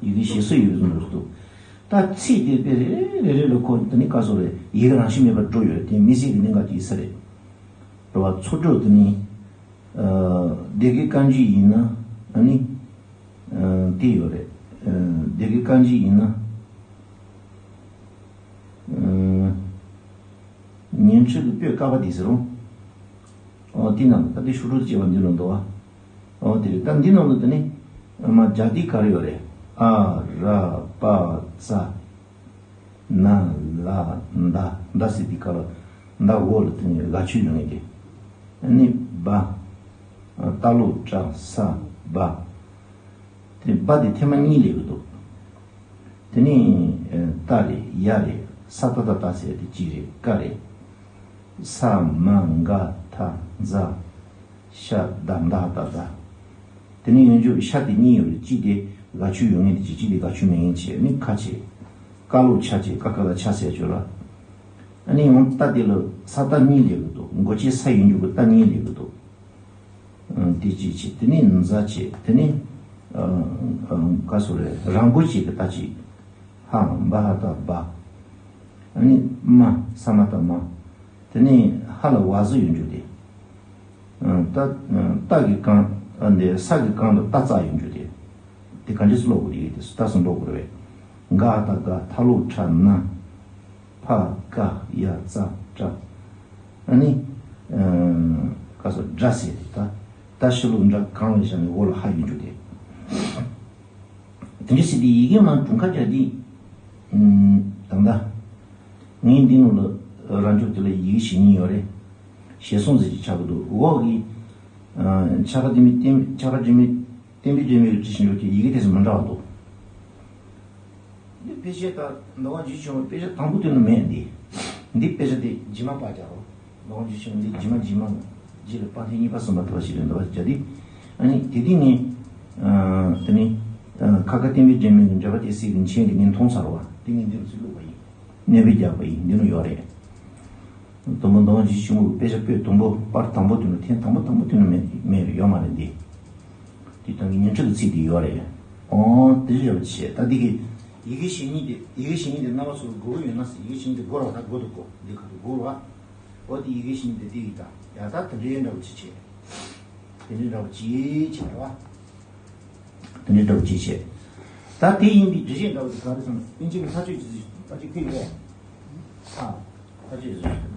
ཡི་གེ་ཞེ་སུ་ཡོད་པའི་བཟོ་འདྲ་ཞིག་འདུག། ད་ཚིག་དེ་དཔེ་རེ་རེ་རེ་རེ་ལ་ཁོ་དེ་ནི་ག་སོ་རེད། ཡི་གེ་རང་བཞིན་མེད་པར་འགྲོ་ཡོད་རེད། དེ་དམིགས་བསལ་གྱི་གནད་འགག་ཅིག་ཡིན་ས་རེད། རེད་བ། ཚོགས་དྲུག་དེ་ནི། ཨ། སྡེ་དགེ་བཀའ་འགྱུར་ཡིན་ན་ཨ་ནི། ཨ། དེ་ཡོད་རེད། ཨ། སྡེ་དགེ་བཀའ་འགྱུར་ཡིན་ན། ཨ། ཉིན་ཁྲི་གི་པོད་ཀ་པ་དེ་ཟེར་རུང་། ཨོ་དེ་ནང་ད་དེ་ཤུ་དྲུག་ཅེས་པ་འདི་ལ་འདུག་བ། ཨོ་དེ་རེད། ད་འདི་ནང་ལ་དེ་ནི་མ་རྒྱ་དེ་ག་རེ་ཡོད་རེད། ཨ་ར་པ་ཙ། ན་ལ་ད། ད་ཟེར་དེ་ག་ལ་ད་འོག་ལ་དེ་ནི་ག་ཆུ་ཡོང་ངེས་དེ། ཨ་ནི་བ། ཏ་ལོ་ཏྲ་ས་བ། དེ་བ་དེ་ཐེངས་མ་གཉིས་སླེབས་ཀྱི་འདུག། དེ་ནས་ཏ་རེད། ཡ་རེད། ས་ཏ་བཏགས་ཏ་ཟེར་དེ་གཅིག་རེད། ཀ་རེད། ས་མ་ག་ད་ཛ། ཤ་ད་མདའ་ད་ཟླ། དེ་ནས་ཡང་འཇུག་ཤ་དེ་གཉིས་ཡོད་རེད། གཅིག་དེ་ག་ཆུ་ཡོད་ངེས་དེ་བྱས། གཅིག་དེ་ག་ཆུ་མེད་ངེས་བྱས། ནི་ཁ་བྱས། ཀ་ལོག་ཆ་བྱས། ཀ་ཁ་ལ་ཆ་ཟེར་ཆོག་ལ། ཨ་ནི་ཡང་ཏ་དེ་ལ་ས་ཏ་གཉིས་སླེབས་ཀྱི་འདུག། མགོ་ཅན་ས་ཡིན་རྒྱུ་གི་ཏ་གཉིས་སླེབས་ཀྱི་འདུག། ཨ། དེ་གཅིག་བྱས། དེ་ནས་ཛ་བྱས། དེ་ནས་ཨ་ཨ་ག་སོ་རེད། ར་མགོ་ཅན་གྱི་ཏ་གཅིག། ཧ་བ་ཧ་ད་བྷ། ཨ་ནི་མ། ས་མ་ད་མ། དེ་ནས་ཧ་ལ་བ་ཟུ་ཡོད་རྒྱུ་དེ། ཨ། ཏ་ཏ་གི་གང་། ཨ། འདི་ས་གི་གང་དུ་ཏ་ཙ་ཡོད་རྒྱུ་དེ། དེ་ག་འདྲས་སུ་ཀློག་དགོས་རེད། དེ་སུ་ཏ་སུ་ཀློག་དགོས་རེད། ག་ད་ག། ཐ་ལོ་ཁྲ་ན། ཕ་ཀ་ཡ་ཙ་ཏྲ། ཨ་ནི་ཨ་ག་སོ་དྲ་ཟེར་དེ། ད་ད་ཤི་ལོ་འདྲ་གང་ལ་བཞག་ནས་འོག་ལ་ཧ་ཡོད་རྒྱུ་དེ། དེ་འདྲ་ཟེར་དེ་ཡི་གེ་མ་གྲུང་ཁ་རྒྱག་དེ། ཨུམ། ད་ལྟ་ངའི་འདི་ནང་ལ་རང་ཕྱོགས་དེ་ལ་ཡི་གེ་ཞེ་གཉིས་ཡོད་རེད། ཞེ་གསུམ་ཟེར་གྱི་ཆགས་ཀྱི་འདུག། འོག་གི་ཨ་ཕྱག་རྒྱ་མི་བསྟན། ཕྱག་རྒྱ་མི་བསྟན་པའི་སྒྲོན་མེ་གི་བྲིས་ཤིང་ཡོད་ཀྱི་ཡི་གེ་དེ་ཚོ་མི་འདྲ་བ་འདུག། འདི་དཔེ་ཆ་ད་མདོ་སྔགས་རྒྱུད་ཆེན་མོ་དཔེ་ཆ་དང་པོ་དེ་ནི་མེད་འདི། འདི་དཔེ་ཆ་དེ་རྗེས་མ་པར་རྒྱག་རོགས། མདོ་སྔགས་རྒྱུད་ཆེན་མོ་འདི་རྗེས་མ་རྗེས་མ་རྗེས་ལ་པར་ཐེངས་གཉིས་པ་གསུམ་པ་ཐོབ་པ་ཞིག་རེད་འདུག་བ། བྱ་འདི། ཨ་ནི་དེ་དུས་ངས་ཨ་དེ་ནི་ཨ་ཁ་ཁ་བསྟན་པའི་སྒྲོན་མེ་གི་འགྲེལ་པ་དེ་སྲིད་པའི་མཆན་དེ་ངས་མཐོང་ཚར་བ་དེ་ངས་འདི་རུ་ཚུར་བླུགས་པ་ཡིན། གནས་པའི་རྒྱག་པ་ཡིན། འདི་ནི་ཡོད་རེད། དུམ་བུ་མདོ་སྔགས་རྒྱུད་ཆེན་མོ་གི་དཔེ་ཆ་པོད་དང་པོ་པར་དང་པོ་དེ་ནི་ཐེངས་དང་པོ་དང་པོ་དེ་ནི་མེད་མེད་ཡོད་མ་རེད་འདི། དེ་དང་གི་ཉིན་ཁྲི་གི་ཚིག་དེ་ཡོད་རེད། ཨོ་དེ་རེད་བ་བྱས། ད་འདི་གི་ཡི་གེ་ཞེ་གཉིས་དེ་ཡི་གེ་ཞེ་གཉིས་དེ་རྣམ་པ་ཚོར་དགོས་ཀྱི་ཡོད་ན་ཟེར། ཡི་གེ་ཞེ་གཉིས་དེ་དགོས་རེད་བ། ད་དགོས་འདུག་གོ་འདི་ག་དུ་དགོས་རེད་བ། ཨོ་དེ་ཡི་གེ་ཞེ་གཉིས་དེ་འདི་ཡིན། ད་ཡ་ད་དེ་འདྲའི་འདྲ་བོ་ཅིག་བྱས། དེ་འདྲའི་འདྲ་བོ་ཅིག་བྱས་རེད་བ། དེ་འདྲའི་འདྲ་བོ་ཅིག་བྱས། ད་དེ་ཡིན་པའི་འགྲེལ་བཤད་འདྲ་བོ་དེ་ག་རེ་ཟེར་ན། པཎ་ཆེན་གྱི་མཐའ་དཔྱོད་ཀྱི་ད་ཅིག་ཕེབས་ཡོད། ཨ་མཐའ་དཔྱོད་ཀྱི།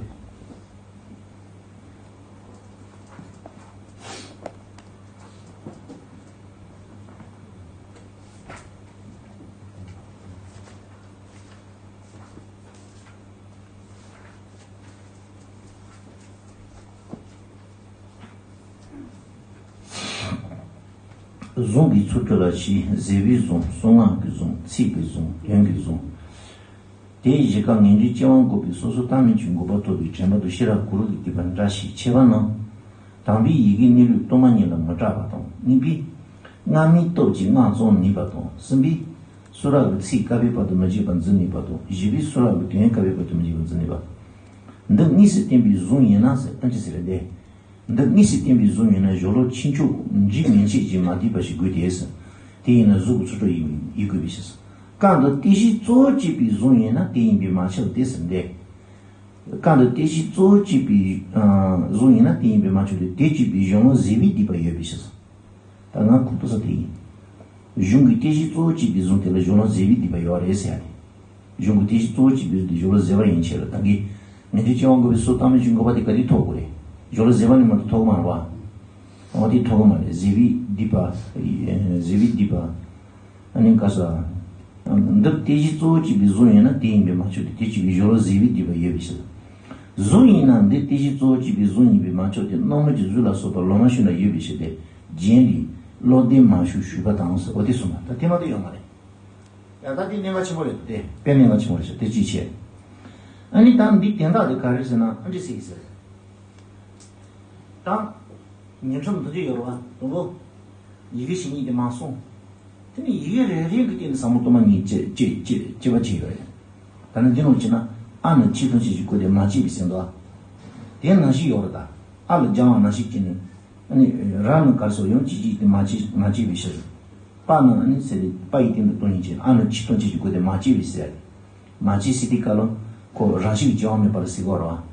གཟུངས་ཀྱི་ཚུལ་ཁྲིམས་ལ་ཕྱི་བཟོད་པའི་གཟུངས། གསུང་ངག་གི་གཟུངས། ཚིག་གི་གཟུངས། དོན་གྱི་གཟུངས། དེའི་གཞི་རྐང་ངེས་འབྱུང་སྐྱེ་བ་འགོག་པའི་སོ་སོར་བརྟགས་མིན་གྱི་འགོག་པ་ཐོབ་པའི་དྲན་པ་དང་ཤེས་རབ་གུ་རུ་གི་བསྡུས་པ་འདྲ་ཞིང་ཕྱེ་བ་རྣམས། དང་པོའི་ཡི་གེ་གནས་ལུགས་སྟོང་པ་ཉིད་ལ་མི་སྐྲག་པ་དང་། གཉིས་པའི་སྔགས་མིང་སྟོབས་ཀྱིས་སྔགས་རྩོམ་ནུས་པ་དང་། གསུམ་པའི་གསུང་རབ་ཀྱི་ཚིག་བཀའ་པའི་བར་དུ་མི་འཆད་པར་འཛིན་ནུས་པ་དང་། བཞི་པའི་གསུང་རབ་ཀྱི་དོན་བཀའ་པའི་བར་དུ་མི་འཆད་པར་འཛིན་ནུས་པ། འདི་དངོས་སུ་བསྟན་པའི་གཟུངས་ཡིན་ན་ཟེར། ཨ་ཅི་ཟེར་རེད་དེ། འདི་དངོས་སུ་བསྟན་པའི་གཟུངས་ཡིན་ན་གཞུང་ལུགས་ཆོས་ཕྱོགས་འཇིག་མིན་ཆད་ཀྱིས་མ་བསྡུས་པ་ཞིག་དགོས་ཏེ་ཟེར། དེ་ཡིན་ན་གཟུགས་ཀྱི་ཚུལ་ཁྲིམས་ཡིན་ཡིན་དགོས་པའི་ཕྱིར། བཀའ་འདི་གཏད་གཞི་གཙོ་བོར་བྱས་པའི་གཟུངས་ཡིན་ན་དེ་ཡིན་པས་མ་ཁྱབ་སྟེ་ཟེར་འདི། བཀའ་འདི་གཏད་གཞི་གཙོ་བོར་བྱས་པའི་ཨ་གཟུངས་ཡིན་ན་དེ་ཡིན་པས་མ་ཁྱབ་སྟེ། དེ་བྱས་པའི་གཞུང་ལུགས་བཟོད་པའི་སྡིག་པ་ཡོད་པའི་ཕྱིར། ད་ང་གོ་ཐུབ་ས་དེ་ཡིན། གཞུང་གི་གཏད་གཞི་གཙོ་བོར་བྱས་པའི་གཟུངས་དེ་ལ་གཞུང་ལུགས་བཟོད་པའི་སྡིག་པ་ཡོད་རེད་ཟེར་ཡ་རེད། གཞུང་གི་གཏད་གཞི་གཙོ་བོར་བྱས་པའི་གཟུངས་དེ་གཞུང་ལུགས་བཟོད་པ་ཡིན་ཕྱིར། ད་གིན་ངེས་འབྱུང་སྐྱེ་བ་འགོག་པའི་སོ་སོར་བརྟགས་མིན་གྱི་འགོག་པ་དེ་ག་དུས་ཐོབ་དགོས་རེད། གཞུང་ལུགས་བཟོད་པ་ནས་མ་གཏོགས་ཐོབ་ཀྱི་མ་རེད་བ། འོ་དེ་ཐོབ་ཀྱི་མ་རེད། བཟོད་པའི་སྡིག་པ། བཟོད་པའི་སྡིག་པ། ཨ་ནི་ག་ས། འདིར་གཏད་གཞི་གཙོ་བོར་བྱས་པའི་གཟུངས་ཡིན་ན་དེ་ཡིན་པས་མ་ཁྱབ་སྟེ། དེ་བྱས་པའི་གཞུང་ལུགས་བཟོད་པའི་སྡིག་པ་ཡོད་པའི་ཕྱིར། གཟུངས་ཡིན་ན་འདིར་གཏད་གཞི་གཙོ་བོར་བྱས་པའི་གཟུངས་ཡིན་པས་མ་ཁྱབ་སྟེ། རྣམ་སྨིན་གྱི་གཟུགས་ལ་སོགས་པ་ལོ་མ་ཤུ་ན་ཡོད་པའི་ཕྱིར་ཏེ། རྒྱན་འདི་བློ་ལྡན་མ་ཞུ་ཞུས་པ་དང་ཟེར། འོ་དེ་གསུངས་པ། ད་དེ་མ་གཏོགས་ཡོད་མ་རེད། ཡ་ད་དེ་གནད་འགག་ཆེན་པོ་རེད་དེ། དཔེ་གནད་འགག་ཆེན་པོ་རེད་ཤག་དེ་གཅིག་བྱས། ཨ་ནི་ད་འདི་དོན་དག་དེ་ག་རེ་ཟེར་ན། ཨ་འདྲི་ཟེར་གི་ཟེར། ད་ཉིན་ཁྲིམས་འདི་ཚོ་ཡོད་རེད་བ། དང་པོ་ཡི་གེ་ཞེ་གཉིས་དེ་མ་གསུངས། དེ་ནི་ཡི་གེ་རེ་རེ་གི་སྟེང་ནས་ཟབ་མོ་སྟོང་པ་ཉིད་སྐྱེ་སྐྱེ་སྐྱེ་སྐྱེ་བ་ཅིག་ཡོད་རེད། ད་ནི་འདི་ནང་བྱས་ན་ཨ་ནི་ཆིག་སྟོང་ཅན་གྱི་སྒོ་དེ་མ་སྐྱེས་པའི་ཟེར་འདུག་དེ་ནང་བཞིན་ཡོད་རེད། ད་ཨ་ལ་སྦྱང་བ་ནང་བཞིན་བྱས་ནས། ཨ་ནི་ར་ནི་གར་སོགས་ཡང་གཅིག་གཅིག་དེ་མ་བྱས་མ་བྱས་པའི་ཕྱིར། པ་ནི་ཨ་ནི་ཟེར་ཏེ་པ་ཡི་སྟེང་དུ་སྟོང་ཉིད་ཅན། ཨ་ནི་ཆིག་སྟོང་ཅན་གྱི་སྒོ་དེ་མ་བྱས་པའི་ཟེར། མ་བྱས་ཟེར་དུས་སྐབས་ལ་ཁོ་རང་བཞིན་གྱིས་སྦྱང་བ་མེད་པར་ཟེར་གོ་ར།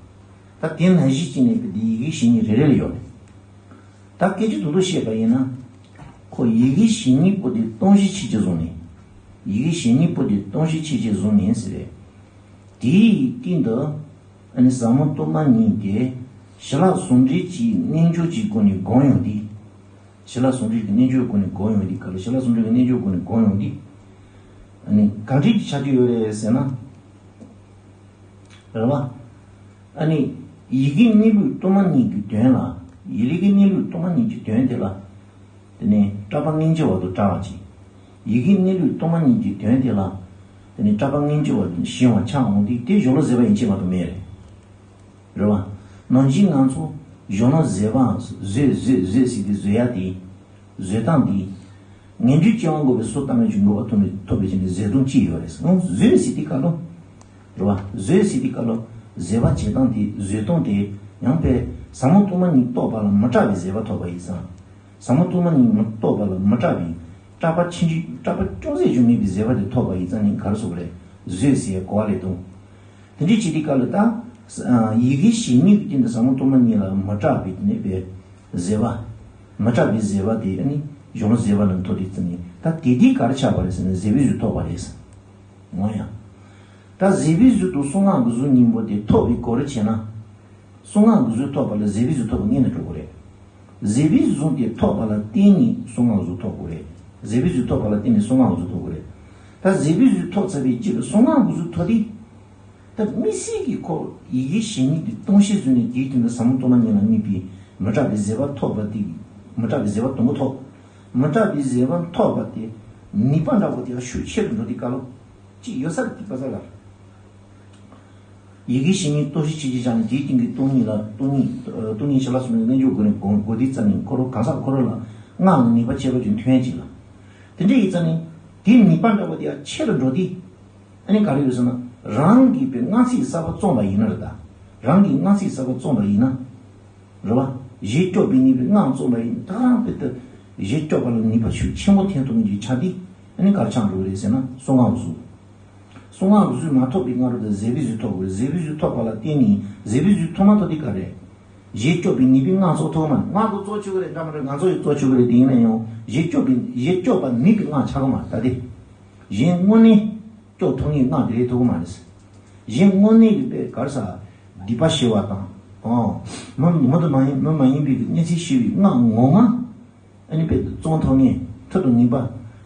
ད་དེ་ནང་བཞིན་བྱས་ནས་དེ་ཡི་གེ་ཞེ་གཉིས་རེ་རེ་ལ་ཡོད་རེད། ད་སྐད་ཆ་དུ་དུ་བཤད་པ་ཡིན་ན། ཁོ་ཡི་གེ་ཞེ་གཉིས་པོ་དེ་སྟོང་གཞི་ཆོས་ཅན་བཟུང་ནས། ཡི་གེ་ཞེ་གཉིས་པོ་དེ་སྟོང་གཞི་ཆོས་ཅན་བཟུང་ནས་ཟེར་རེད། དེའི་སྟེང་དུ་ཨ་ནི་ཟབ་མོ་སྟོང་པ་ཉིད་དེ་ཞི་ལྷག་ཟུང་འབྲེལ་གྱི་རྣལ་འབྱོར་གྱི་སྒོ་ནས་སྒོམ་ཡོང་དུས། ཞི་ལྷག་ཟུང་འབྲེལ་གྱི་རྣལ་འབྱོར་སྒོ་ནས་སྒོམ་ཡོང་དུས། ག་ལ་ཞི་ལྷག་ཟུང་འབྲེལ་གྱི་རྣལ་འབྱོར་སྒོ་ནས་སྒོམ་ཡོང་དུས། ཨ་ནི་ག་འདྲའི་ཆ་རྒྱུས་ཡོད་རེད་ཟེར་ན། རེད་བ། ཨ་ནི་ཡི་གེ་གནས་ལུགས་སྟོང་པ་ཉིད་ཀྱི་དོན་ལ། ཡི་གེ་གནས་ལུགས་སྟོང་པ་ཉིད་ཀྱི་དོན་དེ་ལ། དེ་ནས་སྐྲག་པ་སྔོན་འཇུག་བ་དང་བྲལ་བ་ཅིག་ཡི་གེ་གནས་ལུགས་སྟོང་པ་ཉིད་ཀྱི་དོན་དེ་ལ། དེ་ནས་སྐྲག་པ་སྔོན་འཇུག་བ་དང་ཞི་བ་ཆགས་འོང་དུས་དེ་གཞུང་ལུགས་བཟོད་པ་ཡན་ཆད་མ་གཏོགས་མེད་རེད། རེད་བ། ནང་བཞིན་ང་ཚོ་གཞུང་ལུགས་བཟོད་པ་བཟོད་བཟོད་བཟོད་ཟེར་དུས་བཟོད་ཡ་དེ། བཟོད་སྟངས་འདི། ངེས་འབྱུང་སྐྱེ་བ་འགོག་པའི་སོ་སོར་བརྟགས་མིན་གྱི་འགོག་པ་ཐོབ་ནས་ཐོབ་པའི་ཆ་ནས་བཟོད་སྟངས་གཅིག་ཡོད་རེད། འོ་བཟོད་ཟེར་དུས་སྐབས་ལ། རེད་བ། བཟོད་ཟེར་དུས་སྐབས་ལ། བཟོད་པ་བྱེད་སྟངས་དེ་བཟོད་སྟངས་དེ་ཡང་དཔེ་ཟབ་མོ་སྟོང་པ་ཉིད་རྟོགས་པ་ལ་མི་སྐྲག་པའི་བཟོད་པ་ཐོབ་པ་ཡིན་ཙང་། ཟབ་མོ་སྟོང་པ་ཉིད་མི་རྟོགས་པ་ལ་མི་སྐྲག་པའི་སྐྲག་པ་ཕྱིན་ཅི་སྐྲག་པ་ཅུང་ཟད་ཀྱང་མེད་པའི་བཟོད་པ་དེ་ཐོབ་པ་ཡིན་ཙང་ནི་ག་རེ་ཟེར་དགོས་རེད། བཟོད་ཟེར་གོ་བ་ལས་དང་། དེ་འདྲའི་བྱེད་དུས་སྐབས་ལ་ད། ཡི་གེ་ཞེ་གཉིས་ཀྱི་སྟེང་དུ་ཟབ་མོ་སྟོང་པ་ཉིད་ལ་མི་སྐྲག་པའི་དེ་ནས་པའི་བཟོད་པ། མི་སྐྲག་པའི་བཟོད་པ་དེ་ནི་གཞུང་ལུགས་བཟོད་པ་ལ་ཐོབ་དུས་ཙམ་ནས་ད་དེ་དུས་ག་རེ་ཆགས་པ་རེད་ཟེར་ན་བཟོད་པའི་གཟུགས་ཐོབ་པ་རེད། འོ་ཡ། ད་བཟོད་པའི་གཟུགས་དང་གསུང་ངག་གི་གཟུགས་གཉིས་པོ་དེ་ཐོབ་པའི་སྐོར་བྱས་ན། གསུང་ངག་གི་གཟུགས་ཐོབ་པ་ལ་བཟོད་པའི་གཟུགས་ཐོབ་པ་ངེས་ནས་འགྲོ་གི་རེད། བཟོད་པའི་གཟུགས་དེ་ཐོབ་པ་ལ་བརྟེན་ནས་གསུང་ངག་གི་གཟུགས་ཐོབ་དགོས་རེད། བཟོད་པའི་གཟུགས་ཐོབ་པ་ལ་བརྟེན་ནས་གསུང་ངག་གི་གཟུགས་ཐོབ་དགོས་རེད། ད་བཟོད་པའི་གཟུགས་ཐོབ་ཚར་བའི་རྗེས་ལ་གསུང་ངག་གི་གཟུགས་ཐོབ་དུས། ད་དམིགས་བསལ་གྱི་ཁོ་ཡི་གེ་ཞེ་གཉིས་དེ་སྟོང་གཞི་བཟུང་ནས་དེའི་སྟེང་དུ་ཟབ་མོ་སྟོང་པ་ཉིད་ལ་དམིགས་པའི་མི་སྐྲག་པའི་བཟོད་པ་ཐོབ་པ་དེ། མི་སྐྲག་པའི་བཟོད་པ་དང་པོ་ཐོབ། མི་སྐྲག་པའི་བཟོད་པ་ཐོབ་པ་དེ་ནུས་པ་འདྲ་པོ་དེ་ཤུགས་ཆེ་རུ་འགྲོ་དུས་སྐབས་ལ། ཅིག་ཡོད་ས་རེད་དེ་པ་ས་ལ། ཡི་གེ་ཞེ་གཉིས་སྟོང་གཞི་ཆོས་ཅན་བཞག་ནས་དེའི་སྟེང་གི་སྟོང་ཉིད་ལ་སྟོང་ཉིད་སྟོང་ཉིད་ཞི་ལྷག་ཟུང་འབྲེལ་རྣལ་འབྱོར་སྒོ་ནས་སྒོམ་སྒོམ་དུས་ཙམ་ནས་ཁོ་རང་གང་ཟག་ཁོ་རང་ལ་ སྔགས་ནི་ནུས་པ་ཆེ་བ་ཅིག་ཐོན་ཅིག་ལ། དེ་འདྲ་ཡིན་ཙང་ནི་དེའི་ནུས་པ་འདྲ་བོ་དེ་ཡང་ཆེ་རུ་འགྲོ་དུས། ཨ་ནི་ག་རེ་ཡོད་ཟེར་ན། རང་གིས་པའི་སྔགས་ཚིག་གསར་པ་བརྩམས་པ་ཡིན་ན་རེད་ད། རང་གིས་སྔགས་ཚིག་གསར་པ་བརྩམས་པ་ཡིན་ན། རེད་བ། ཞེས་སྐྱོབ་པའི་ནུས་པའི་སྔགས་བརྩམས་པ་ཡིན་ན། ད་རང་དཔེ་ལྟ། ཞེས་སྐྱོབ་པ་ལ་ནུས་པ་ཤུགས་ཆེན་པོ་ཐོན་ཐུབ་མཁན་ཅིག་ཆགས་དུས། ཨ་ནི་ག་རེ་ཆགས་འགྲོ་གི་རེད་ཟེར་ན། གསང་སྔགས་གཟུགས། གསང་སྔགས་གཟུགས་མ་ཐོབ་པའི་སྔ་རོལ་དུ་བཟས་པའི་གཟུགས་ཐོབ་དགོས། བཟས་པའི་གཟུགས་ཐོབ་པ་ལ་བརྟེན་ནས། བཟས་པའི་གཟུགས་ཐོབ་མ་ཐོབ་དེ་ག་རེད། ཞེས་སྐྱོབ་པའི་ནུས་པའི་སྔགས་བརྩམས་ཐུབ་མ། སྔགས་ཀྱིས་བརྩམས་ཆོག་གི་རེད་འདྲ་མ་རེད། ང་ཚོ་ཡིས་བརྩམས་ཆོག་གི་རེད། དེ་ཡིན་ན་ཡང་ཞེས་སྐྱོབ་པའི། ཞེས་སྐྱོབ་པ་ནུས་པའི་སྔགས་ཆགས་ཀྱི་མ་རེད་ད་དེ། གཞན་དངོས་གནས་སྐྱོབ་ཐུབ་མཁན་སྔགས་དེ་རེད་ཐུབ་ཀྱི་མ་རེད། གཞན་དངོས་གནས་ཀྱི་དཔེ་ག་རེ་ཟ། སྡིག་པ་ཞི་བ་དང་། ཨོ། མི་མི་དུ་མ་ཡིན། མི་མ་ཡིན་པའི་གི་གནོད་འཚེ་ཞི་བའི་སྔགས་ངོ་མ། ཨ་ནི་དཔེ་བརྩམས་ཐུབ་མཁན་མཐུ་དང་ནུས་པ་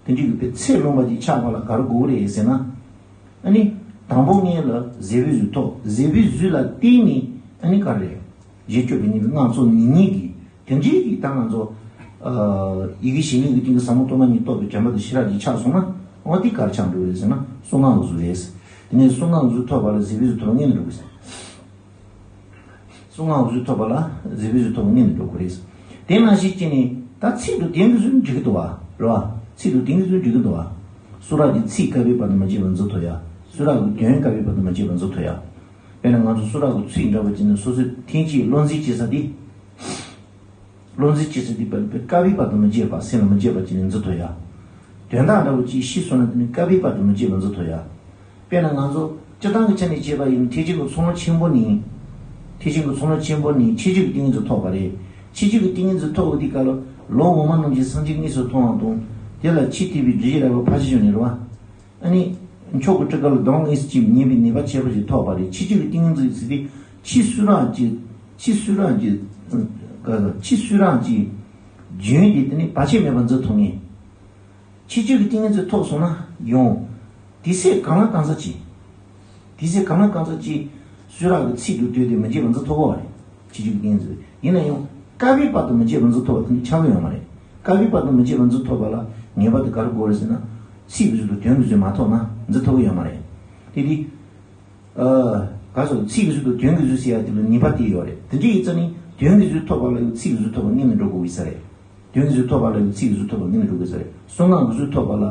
དེ་འདྲའི་གི་དཔེ་ཚད་ལོན་པ་ཅིག་ཆགས་པ་ལ་ག་རེ་དགོས་རེད་ཟེར་ན། ཨ་ནི་དང་པོ་ངེད་ལ་བཟས་པའི་གཟུགས་ཐོབ། བཟས་པའི་གཟུགས་ལ་བརྟེན་ནས་ཨ་ནི་ག་རེ་རེད། ཞེས་སྐྱོབ་པའི་ནུས་པའི་སྔགས་བརྩམས་ནུས་མཁན་གྱི་དེ་འདྲའི་གི་ད་ང་ཚོ་ཨ་ཡི་གེ་ཞིག་ནི་གི་སྟེང་གི་ཟབ་མོ་སྟོང་པ་ཉིད་རྟོགས་པའི་དྲན་པ་དང་ཤེས་རབ་ཅིག་ཆགས་སོང་ན། འོ་དེ་ག་རེ་ཆགས་འགྲོ་རེད་ཟེར་ན། གསང་སྔགས་གཟུགས་རེད། དེ་ནས་གསང་སྔགས་གཟུགས་ཐོབ་པ་ལ་བཟས་པའི་གཟུགས་ཐོབ་པ་ངེས་ནས་འགྲོ་དགོས་ཟེར། གསང་སྔགས་གཟུགས་ཐོབ་པ་ལ་བཟས་པའི་གཟུགས་ཐོབ་པ་ངེས་ནས་འགྲོ་དགོས་རེད། དེ་ནང་བཞིན་བྱས་ནས་ད་ཚིག་དང་དོན་གྱི་གཟུགས་འགྲིག་གི་འདུག་བ། རེད་བ། ཚིག་དང་དོན་གྱི་གཟུགས་འགྲིག་གི་འདུག་བ། གསུང་རབ་ཀྱི་ཚིག་བཀབ་པའི་བར་དུ་མ་བརྗེད་པར་འཛིན་ཐུབ་ཡ། གསུང་རབ་ཀྱི་དོན་བཀབ་པའི་བར་དུ་མ་བརྗེད་པར་འཛིན་ཐུབ་ཡ། དཔེར་ན་ང་ཚོ་གསུང་རབ་ཀྱི་ཚིག་འདྲ་བོ་བྱས་ནས་སོ་སོས་ཐེངས་གཅིག་བློ་འཛིན་བྱེད་ས་དེ། བློ་འཛིན་བྱེད་ས་དེ་བཀབ་པའི་བར་དུ་མ་བརྗེད་པ། སེམས་ལ་མ་བརྗེད་པ་བྱས་ནས་འཛིན་ཐུབ་ཡ། དོན་དག་འདྲ་བོ་ཅིག་ཤེས་སོང་ན་དེ་ནི་བཀབ་པའི་བར་དུ་མ་བརྗེད་པར་འཛིན་ཐུབ་ཡ། དཔེར་ན་ང་ཚོ་སྤྱིར་བཏང་གི་ཆ་ནས་བྱས་པ་ཡིན་ན། ཐེག་ཆེན་གྱི་ཚོགས་ལམ་ཆེན་པོ་ནི། ཐེག་ཆེན་གྱི་ཚོགས་ལམ་ཆེན་པོ་ནི་ཕྱིན་ཅི་ལོག་གི་ཏིང་ངེ་འཛིན་ཐོབ་པ་རེད། ཕྱིན་ཅི་ལོག་གི་ཏིང་ངེ་འཛིན་ཐོབ་པ་དེ་ག་ལ་ལོ་འོ་མ་རྣམས་ཀྱི་སངས་རྒྱས་དངོས་སུ་མཐོང་བ་དང་། དེ་ལ་ཆེས་ཐོས་པའི་བདུད་བཞི་རལ་པ་ཕར་ཕྱིན་བྱོན་ནས་རེད་བ། ཨ་ནི། མཆོག་གི་སྤྲུལ་སྐུ་ལ་གདོང་དངོས་སུ་བྱོན་པའི་ཉན་པའི་ནུས་པ་ཆེན་པོ་ཞིག་ཐོབ་པ་རེད། ཕྱིན་ཅི་ལོག་གི་ཏིང་ངེ་འཛིན་ཟེར་དེ། ཕྱིས་སུ་རང་གི། ཕྱིས་སུ་རང་གི། ཕྱིས་སུ་རང་གི་རྒྱུན་དེ་དེ་ནི་བར་ཆད་མེད་པར་འཛིན་ཐུབ་ངེས། ཕྱིན་ཅི་ལོག་གི་ཏིང་ངེ་འཛིན་ཐོབ་སོང་ན་ཡང་། དེ་ཚེ་གང་ལ་གང་འཚམ་གྱིས། དེ་ཚེ་གང་ལ་གང་འཚམ་གྱིས་གསུང་རབ་ཀྱི་ཚིག་དང་དོན་དེ་མ་བརྗེད་པར་འཛིན་ཐུབ་ཀྱི་རེད། ཕྱིན་ཅི་ལོག་གི་ཏིང་ངེ་འཛིན། ཡིན་ན་ཡང་བཀབ་པའི་བར་དུ་མ་བརྗེད་པར་འཛིན་ཐུབ་པ་དེ་འདྲ་ཆགས་ཀྱི་ཡོད་མ་རེད། བཀབ་པའི་བར་དུ་མ་བརྗེད་པར་འཛིན་ཐུབ་པ་ལ་ངེས་པར་དུ་ག་རེ་དགོས་རེད་ཟེར་ན། ཚིག་གི་གཟུགས་དང་དོན་གྱི་གཟུགས་མ་ཐོབ་ན་འཛིན་ཐུབ་ཀྱི་ཡོད་མ་རེད། དེ་དེ། ཨ། ག་སོ། ཚིག་གི་གཟུགས་དང་དོན་གྱི་གཟུགས་ཟེར་ཡ་དེ་ལ་ནུས་པ་དེ་ཡོད་རེད། དེ་འདྲ་ཡིན་ཙང་ནི་དོན་གྱི་གཟུགས་ཐོབ་པ་ལ་ཡང་ཚིག་གི་གཟུགས་ཐོབ་པ་ངེས་ནས་འགྲོ་དགོས་ཀྱི་ས་རེད། དོན་གྱི་གཟུགས་ཐོབ་པ་ལ་ཡང་ཚིག་གི་གཟུགས་ཐོབ་པ་ངེས་ནས་འགྲོ་དགོས་ས་རེད། གསང་སྔགས་ཀྱི་གཟུགས་ཐོབ་པ་ལ།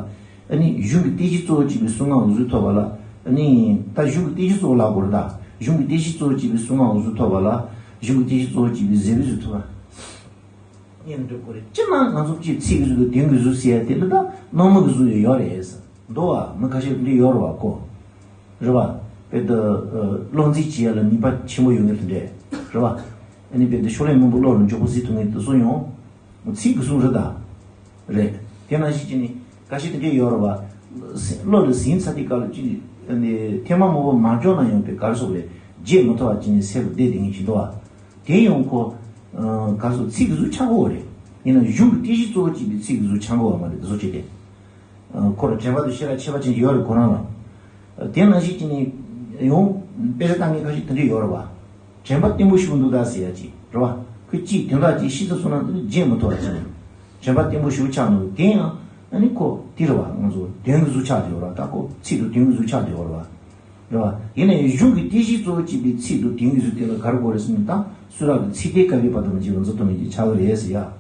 ཨ་ནི་གཞུང་གི་བསྟན་བཅོས་གཙོ་བོ་བྱས་པའི་གསང་སྔགས་ཀྱི་གཟུགས་ཐོབ་པ་ལ། ཨ་ནི་ད་གཞུང་གི་བསྟན་བཅོས་གཙོ་བོ་ལབ་དགོས་རེད་ད། གཞུང་གི་བསྟན་བཅོས་གཙོ་བོ་བྱས་པའི་གསང་སྔགས་ཀྱི་གཟུགས་ཐོབ་པ་ལ། གཞུང་གི་བསྟན་བཅོས་གཙོ་བོ་བྱས་པའི་བཟས་པའི་གཟུགས་ཐོབ་པ། ངེས་ནས་འགྲོ་དགོས་རེད། སྤྱིར་ན་ང་ཚོ་སྤྱིར་ཚིག་གི་གཟུགས་དང་དོན་གྱི་གཟུགས་ཟེར་ཡ་དེ་ལ་ད་སྣང་མུན་གྱི་གཟུགས་ཡོད་ཡོད་རེད། འདུག་བ། མི་ཁ་ཤས་དེ་འདྲ་ཡོད་རེད་བ་ཁོ། རེད་བ། དཔེ་དེ་བློ་འཛིན་བྱེད་ཡ་ལ་ནུས་པ་ཆེན་པོ་ཡོད་མཁན་དེ་འདྲས། རེད་བ། ཨ་ནི་དཔེ་དེ་ཕྱག་ལེན་མང་པོ་བློ་ལ་འཇོག་པོ་གཟིགས་ཐུབ་མཁན་དེ་ཚོ་ཡང་། ཚིག་གི་གཟུགས་རེད་ད། རེད། དེ་ནང་བཞིན་བྱས་ནས་ཁ་ཤས་དེ་འདྲས་ཡོད་རེད་བ། བློ་ལ་ཟིན་ཚར་དུས་སྐབས་ལ་ཅིག་ཨ་ནི་ཐེངས་མ་མང་པོ་མ་འཇོག་ན་ཡང་དཔེ་ག་རེ་ཟེར་དགོས་རེད། བརྗེད་མི་ཐུབ་པ་བྱས་ནས་སེམས་ལ་བསྡད་བསྡད་མཁན་ཞིག་འདུག་བ། དེ་ཡང་ཁོ། ཨ། ག་རེ་ཟེར། ཚིག་གི་གཟུགས་ཆགས་ཀྱི་ཡོད་རེད། ཡིན་ནའང་གཞུང་གི་བསྟན་བཅོས་གཙོ་བོ་བྱས་པའི་ཚིག་གི་གཟུགས་ཆགས་ཀྱི་ཡོད་མ་རེད་བཟོ་བྱས་ཏེ། ཁོ་ལ་དྲན་པ་དང་ཤེས་རབ་ཁྱད་པར་ཅན་ཅིག་ཡོད་རེད་ཁོ་རང་ལ། དེ་ནང་བཞིན་བྱས་ནས་ཡང་དཔེ་ཆ་ལྟ་མཁན་ཁ་ཤས་དེ་འདྲ་ཡོད་རེད་བ། དྲན་པ་བརྟན་པོ་ཞིག་འདུག་ད་ཟེར་ཡ་ཅིག་རེད་བ། ཁོས་ཅིག་དོན་དག་ཅིག་ཤེས་ཚར་སོང་ན་དེ་ནི་བརྗེད་མི་ཐུབ་པ་ཅིག་དྲན་པ་བརྟན་པོ་ཞིག་ཆགས་འདུག་དེ་ཡང་ཨ་ནི་ཁོ་དེ་རེད་བ། ང་ཚོ་དོན་གྱི་གཟུགས་ཆགས་བསྡད་ཡོད་རེད་བ། ད་ཁོ་ཚིག་དང་དོན་གྱི་གཟུགས་ཆགས་བསྡད་ཡོད་རེད་བ། རེད་བ། ཡིན་ན་ཡང་གཞུང་གི་བསྟན་བཅོས་གཙོ་བོ་བྱས་པའི་ཚིག་དང་དོན་གྱི་གཟུགས་དེ་ལ་ག་རེ་དགོས་རེད་ཟེར་ན། ད་གསུང་རབ་ཀྱི་ཚིག་དེ་བཀབ་པའི་བར་དུ་མ་བརྗེད་པར་འཛིན་ཐུབ་མཁན་ཅིག་ཆགས་ཀྱི་རེད་ཟེར་ཡ།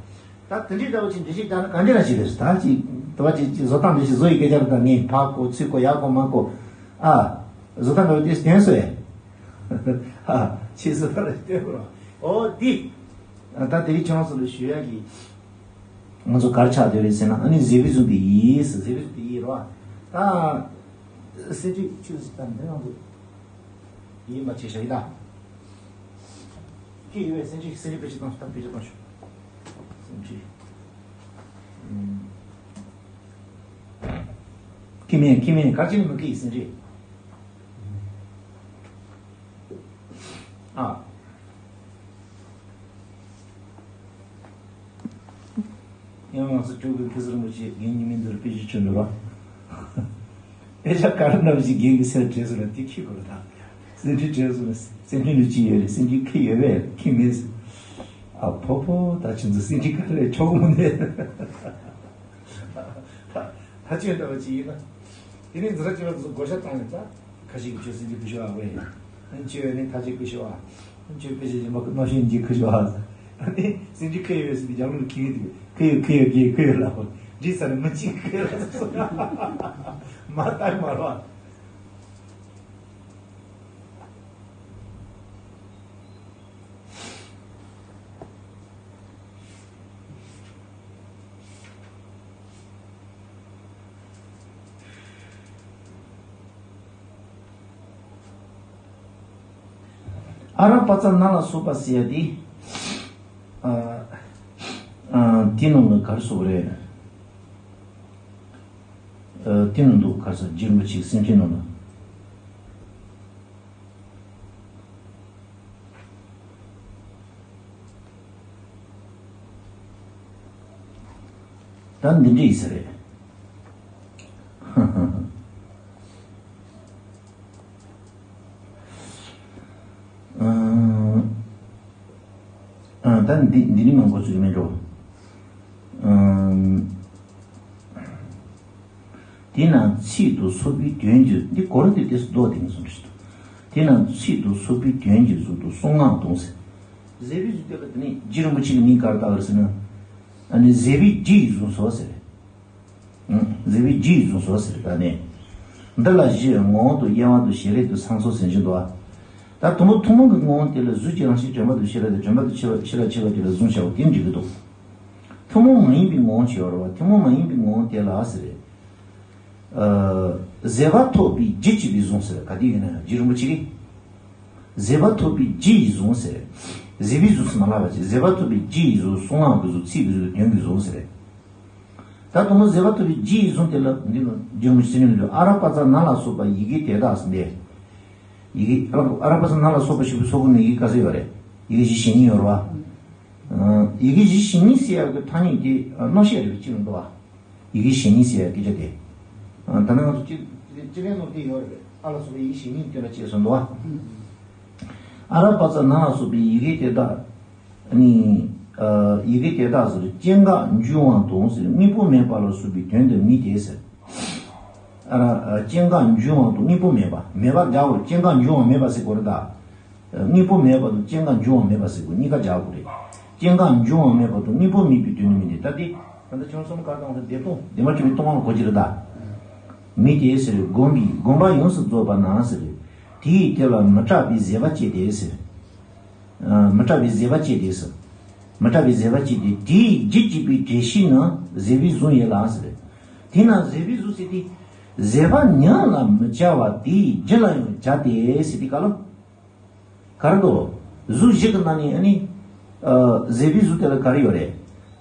ད་དེ་འདྲའི་འདྲ་བོ་ཅིག་འགྲེལ་བཤད་བརྒྱབ་ན་ག་འདྲ་ཞིག་རེད། ད་ཅིག་དེ་བ་ཅིག་ཅིག་བཟོ་སྟངས་འདྲ་ཞིག་བཟོ་ཡི་སྐད་ཆ་རེད། ད་ངས་ཕར་གོ་ཚུར་གོ་ཡར་གོ་མར་གོ། ཨ། བཟོ་སྟངས་འདྲ་བོ་དེ་བསྟན་སོང་ཡ། ཨ། ཆེས་བཟོ་སྟངས་ལ་བསྟན་དགོས་རེད། ཨོ་དེ། ད་དེ་རིང་ཁྱེད་རང་ཚོ་ལ་ཞུ་ཡ་གི། ང་ཚོ་ག་རེ་ཆགས་བསྡད་རེད་ཟེར་ན། ཨ་ནི་བཟས་པའི་གཟུགས་དེ་ཡིས། བཟས་པའི་གཟུགས་དེ་ཡིས་རེད་བ། ད་སེམས་ཅན་ཆོས་སུ་ལྟ་འདི་རང་ཚོ་ཡིད་མ་ཆེས་ཤ་ཡིན་ད། ཁྱི་ཡོད་པས་སེམས་ཅན། སེམས་ཅན་དཔེ་ཆ་བཏང་ཤོག་ད་དཔེ་ཆ་བཏང་ཤོག་སེམས་ཅན། ཁྱི་མེད། ཁྱི་མེད། ག་ཅི་ནས་མི་ཁྱི་ཡིས་སེམས་ཅན། ཨ། ཡང་ང་ཚོ་ཇོ་བོ་ཀིརྟི་རིན་པོ་ཆེ་རྒན་ཉི་མའི་མདོ་ལ་དཔེ་ཆ་བྲིས་འདུག་ར། དཔེ་ཆ་ག་རེ་འདྲ་བ་ཞིག་རྒན་གྱི་སེམས་དྲན་སོང་ན་དེ་ཁྱི་དགོས་རེད་ད། སེམས་ཅན་དྲན་སོང་ན་སེམས་ཅན་ནི་ཅི་ཡོད་རེད། སེམས་ཅན་ཁྱི་ཡོད་པས་ཁྱི་མེད་ཟེར། ཨ་ཕོ་ཕོ། ད་ཁྱེད་ཚོ་སེམས་ཅན་ག་རེ་ཆོག་མོ་ནས། ད་ད་ཅི་འདྲ་བ་ཅིག་ཡིན་ན། དེ་ནས་འཛི་ར་ཅི་བ་ཚོ་བགོ་བཤའ་བཏང་ཡོད་ད། ཁ་ཤས་ཀྱིས་ཁྱོད་སེམས་ཅན་ཁུ་ཤོ་ཨ་བས། ཁྱོད་ནི་ཐ་ཅི་ཁུ་ཤོ་ཨ། ཁྱོད་དཔེ་ཆ་ཡིན་པ་ཁུ་མ་ཤེས་ཀྱི་ཁུ་ཤོ་ཨ། ཨ་ནི་སེམས་ཅན་ཁོ་ཡོད་ཟེར་ཏེ་རྒྱབ་ལོགས་ལ་ཁྱེར་ཡོང་དུས་ཁོ་ཡོད་ཁོ་ཡོད་ཁོ་ཡོད་ལབ། འདྲིས་ས་ནི་མི་གཅིག་ཁོ་ཡོད་ལ་སོ་སོ། མ་ལྟ་མ་རོ། ཨ་ར་པ་ཙ་ན་ལ་སོགས་པ་ཟེར་ཡ་དེ། ཨ། ཨ། དེ་ནང་ལ་ག་རེ་སོགས་རེད། ཨ། དེ་ནང་འདུག་ག་རེ་ཟེར་རྗེ་རིན་པོ་ཆེའི་སེམས་ཅན་ནང་ལ། ད་འདི་འདྲ་ཡིན་ས་རེད། ཨ། ཨ། ད་འདི་འདི་ནི་མང་པོ་ཚུལ་མེད་འགྲོ། ཨ། དེས་ན་ཚིག་ཏུ་སོགས་པའི་དོན་གྱི་འདི་གོ་ར་དེ་དེ་སུ་ལྡོག་དེ་ངེས་སོང་ཞིག་ཏུ། དེས་ན་ཚིག་ཏུ་སོགས་པའི་དོན་གྱི་གཟུགས་དང་གསུང་ངག་དང་ཟེར། བཟོད་པའི་གཟུགས་དེ་ལ་དེ་ནི་རྗེ་རིན་པོ་ཆེ་གི་མིང་ག་རེ་བཏགས་པ་རེད་ཟེར་ན། ཨ་ནི་བཟོད་པའི་རྗེ་ཡི་གཟུགས་སོ་ཟེར། ཨང་། བཟོད་པའི་རྗེ་ཡི་གཟུགས་སོ་ཟེར་ད་ནི། འདི་ལ་བཞི་ངོ་བོ་དང་དབྱེ་བ་དང་བྱེད་ལས་དང་ཚང་སོགས་ཟེར་གྱི་འདུག་ཨ། ད་དང་པོ་ཐུན་མོང་གི་ངོ་བོ་དེ་ལ་གཟུགས་ཀྱི་རང་བཞིན་དྲན་པ་དང་ཤེས་རབ་དང་དྲན་པ་དང་ཤེས་པ་ཤེས་རབ་ཆེ་བ་དེ་ལ་གཟུང་བྱའོ་དེ་འགྲིག་གི་འདུག་ཐུན་མོང་མ་ཡིན་པའི་ངོ་བོ་ཅིག་ཡོད་རེད་བ། ཐུན་མོང་མ་ཡིན་པའི་ངོ་བོ་དེ་ལ་ཟེར་རེད། ཨ། བཟོད་པ་ཐོབ་པའི་རྒྱུ་བྱས་པའི་གཟུངས་ཟེར་ག་དུས་ཡིན་ན་ཡང་རྗེ་རིན་པོ་ཆེ་གིས། བཟོད་པ་ཐོབ་པའི་རྒྱུ་ཡི་གཟུངས་ཟེར། བཟོད་པའི་གཟུངས་སུ་མ་ལབ་པ་ཅིག་བཟོད་པ་ཐོབ་པའི་རྒྱུ་ཡི་གཟུངས་གསུང་ངག་གི་གཟུངས་ཚིག་གི་གཟུངས་དོན་གྱི་གཟུངས་ཟེར། ད་དུང་བཟོད་པ་ཐོབ་པའི་རྒྱུ་ཡི་གཟུངས་དེ་ལ་འདི་ནི་རྒྱུ་མི་ཤེས་ནི་འདུག་ཨ་ར་པ་ཙ་ན་ལ་སོགས་པ་ཡི་གེ་དེ་དག་ཟེར་འདས། ཡི་གེ་ཨ་ར་པ་ཙ་ན་ལ་སོགས་པ་ཞེས་པའི་སོགས་ཀྱི་ནི་ཡི་གེ་ག་ཚོད་ཡོད་རེད། ཡི་གེ་བཞི་ཞེ་གཉིས་ཡོད་རེད་བ། ཡི་གེ་བཞི་ཞེ་གཉིས་ཟེར་ཡག་གི་ཐ་སྙད་དེ་རྣམ་བཤད་རེད་པའི་སྤྱི་ལ་འདུག་བ། ཡི་གེ་ཞེ་གཉིས་ཟེར་ཡ་སྐད་ཆ་དེ། ཨ། ད་ནང་དུ་སྤྱི་སྤྱི་ལན་ནོར་དེ་ཡོད་རེད། ཨ་ལ་སོགས་པའི་ཡི་གེ་ཞེ་གཉིས་སྟོན་པ་བཅས་སུ་འདུག་བ། ཨ་ར་པ་ཙ་ན་ལ་སོགས་པའི་ཡི་གེ་དེ་དག་ནི། ཨ། ཡི་གེ་དེ་དག་ཟེར་སྐྱེ་འགག་འབྱུང་བ་དང་ཟེར་དངོས་པོ་མེད་པ་ལ་སོགས་པའི་དོན་དུ་མི་དེ་ཟེར། ཨ་ར། སྐྱེ་འགག་འབྱུང་བ་དང་དངོས་པོ་མེད་པ་མེད་པ་རྒྱག་དགོས། སྐྱེ་འགག་འབྱུང་བ་མེད་པ་ཟེར་དགོས་རེད་ད། དངོས་པོ་མེད་པ་དང་སྐྱེ་འགག་འབྱུང་བ་མེད་པ་ཟེར་དགོས། གཉིས་ཀ་སྦྱར་དགོས་རེད། སྐྱེ་འགག་འབྱུང་བ་མེད་པ་དང་དངོས་པོ་མེད་པའི་དོན་ནི་མི་འདི་ལྟ་སྟེ། ད་ལྟ་ཁྱོད་གསུམ་ག་དང་ཟེར་བདེ་སྟོང་བདེ་མ་བྱུང་བའི་སྟོང་པ་ལ་གོ་གི་རེད་ད། མི་དེ་ཟེར་བསྒོམ་པའི་སྒོམ་པ་ཡོངས་སུ་རྫོགས་པ་ན་ཟེར། དེ་ཡི་དེ་ལ་མི་སྐྲག་པའི་བཟོད་པ་སྐྱེས་ཏེ་ཟེར། མི་སྐྲག་པའི་བཟོད་པ་སྐྱེས་ཏེ་ཟེར། མི་སྐྲག་པའི་བཟོད་པ་སྐྱེས་ཏེ་དེའི་རྒྱུ་བྱེད་པའི་དྲན་ཤེས་ནི་བཟོད་པའི་གཟུངས་ཡིན་ལ་ཟེར། དེས་ན་བཟོད་པའི་གཟུངས་ཟེར་ཏེ། བཟོད་པ་ཉམས་ལ་མི་བྱ་བ་དེའི་རྒྱུ་ལ་ཡང་བྱ་སྟེ་ཟེར་ཏེ་ག་ལ། ག་རེ་འདུག་གཟུགས་བཞི་གི་ནང་ནས་ཨ་ནི། ཨ། བཟོད་པའི་གཟུགས་དེ་ལ་ག་རེ་ཡོད་རེད།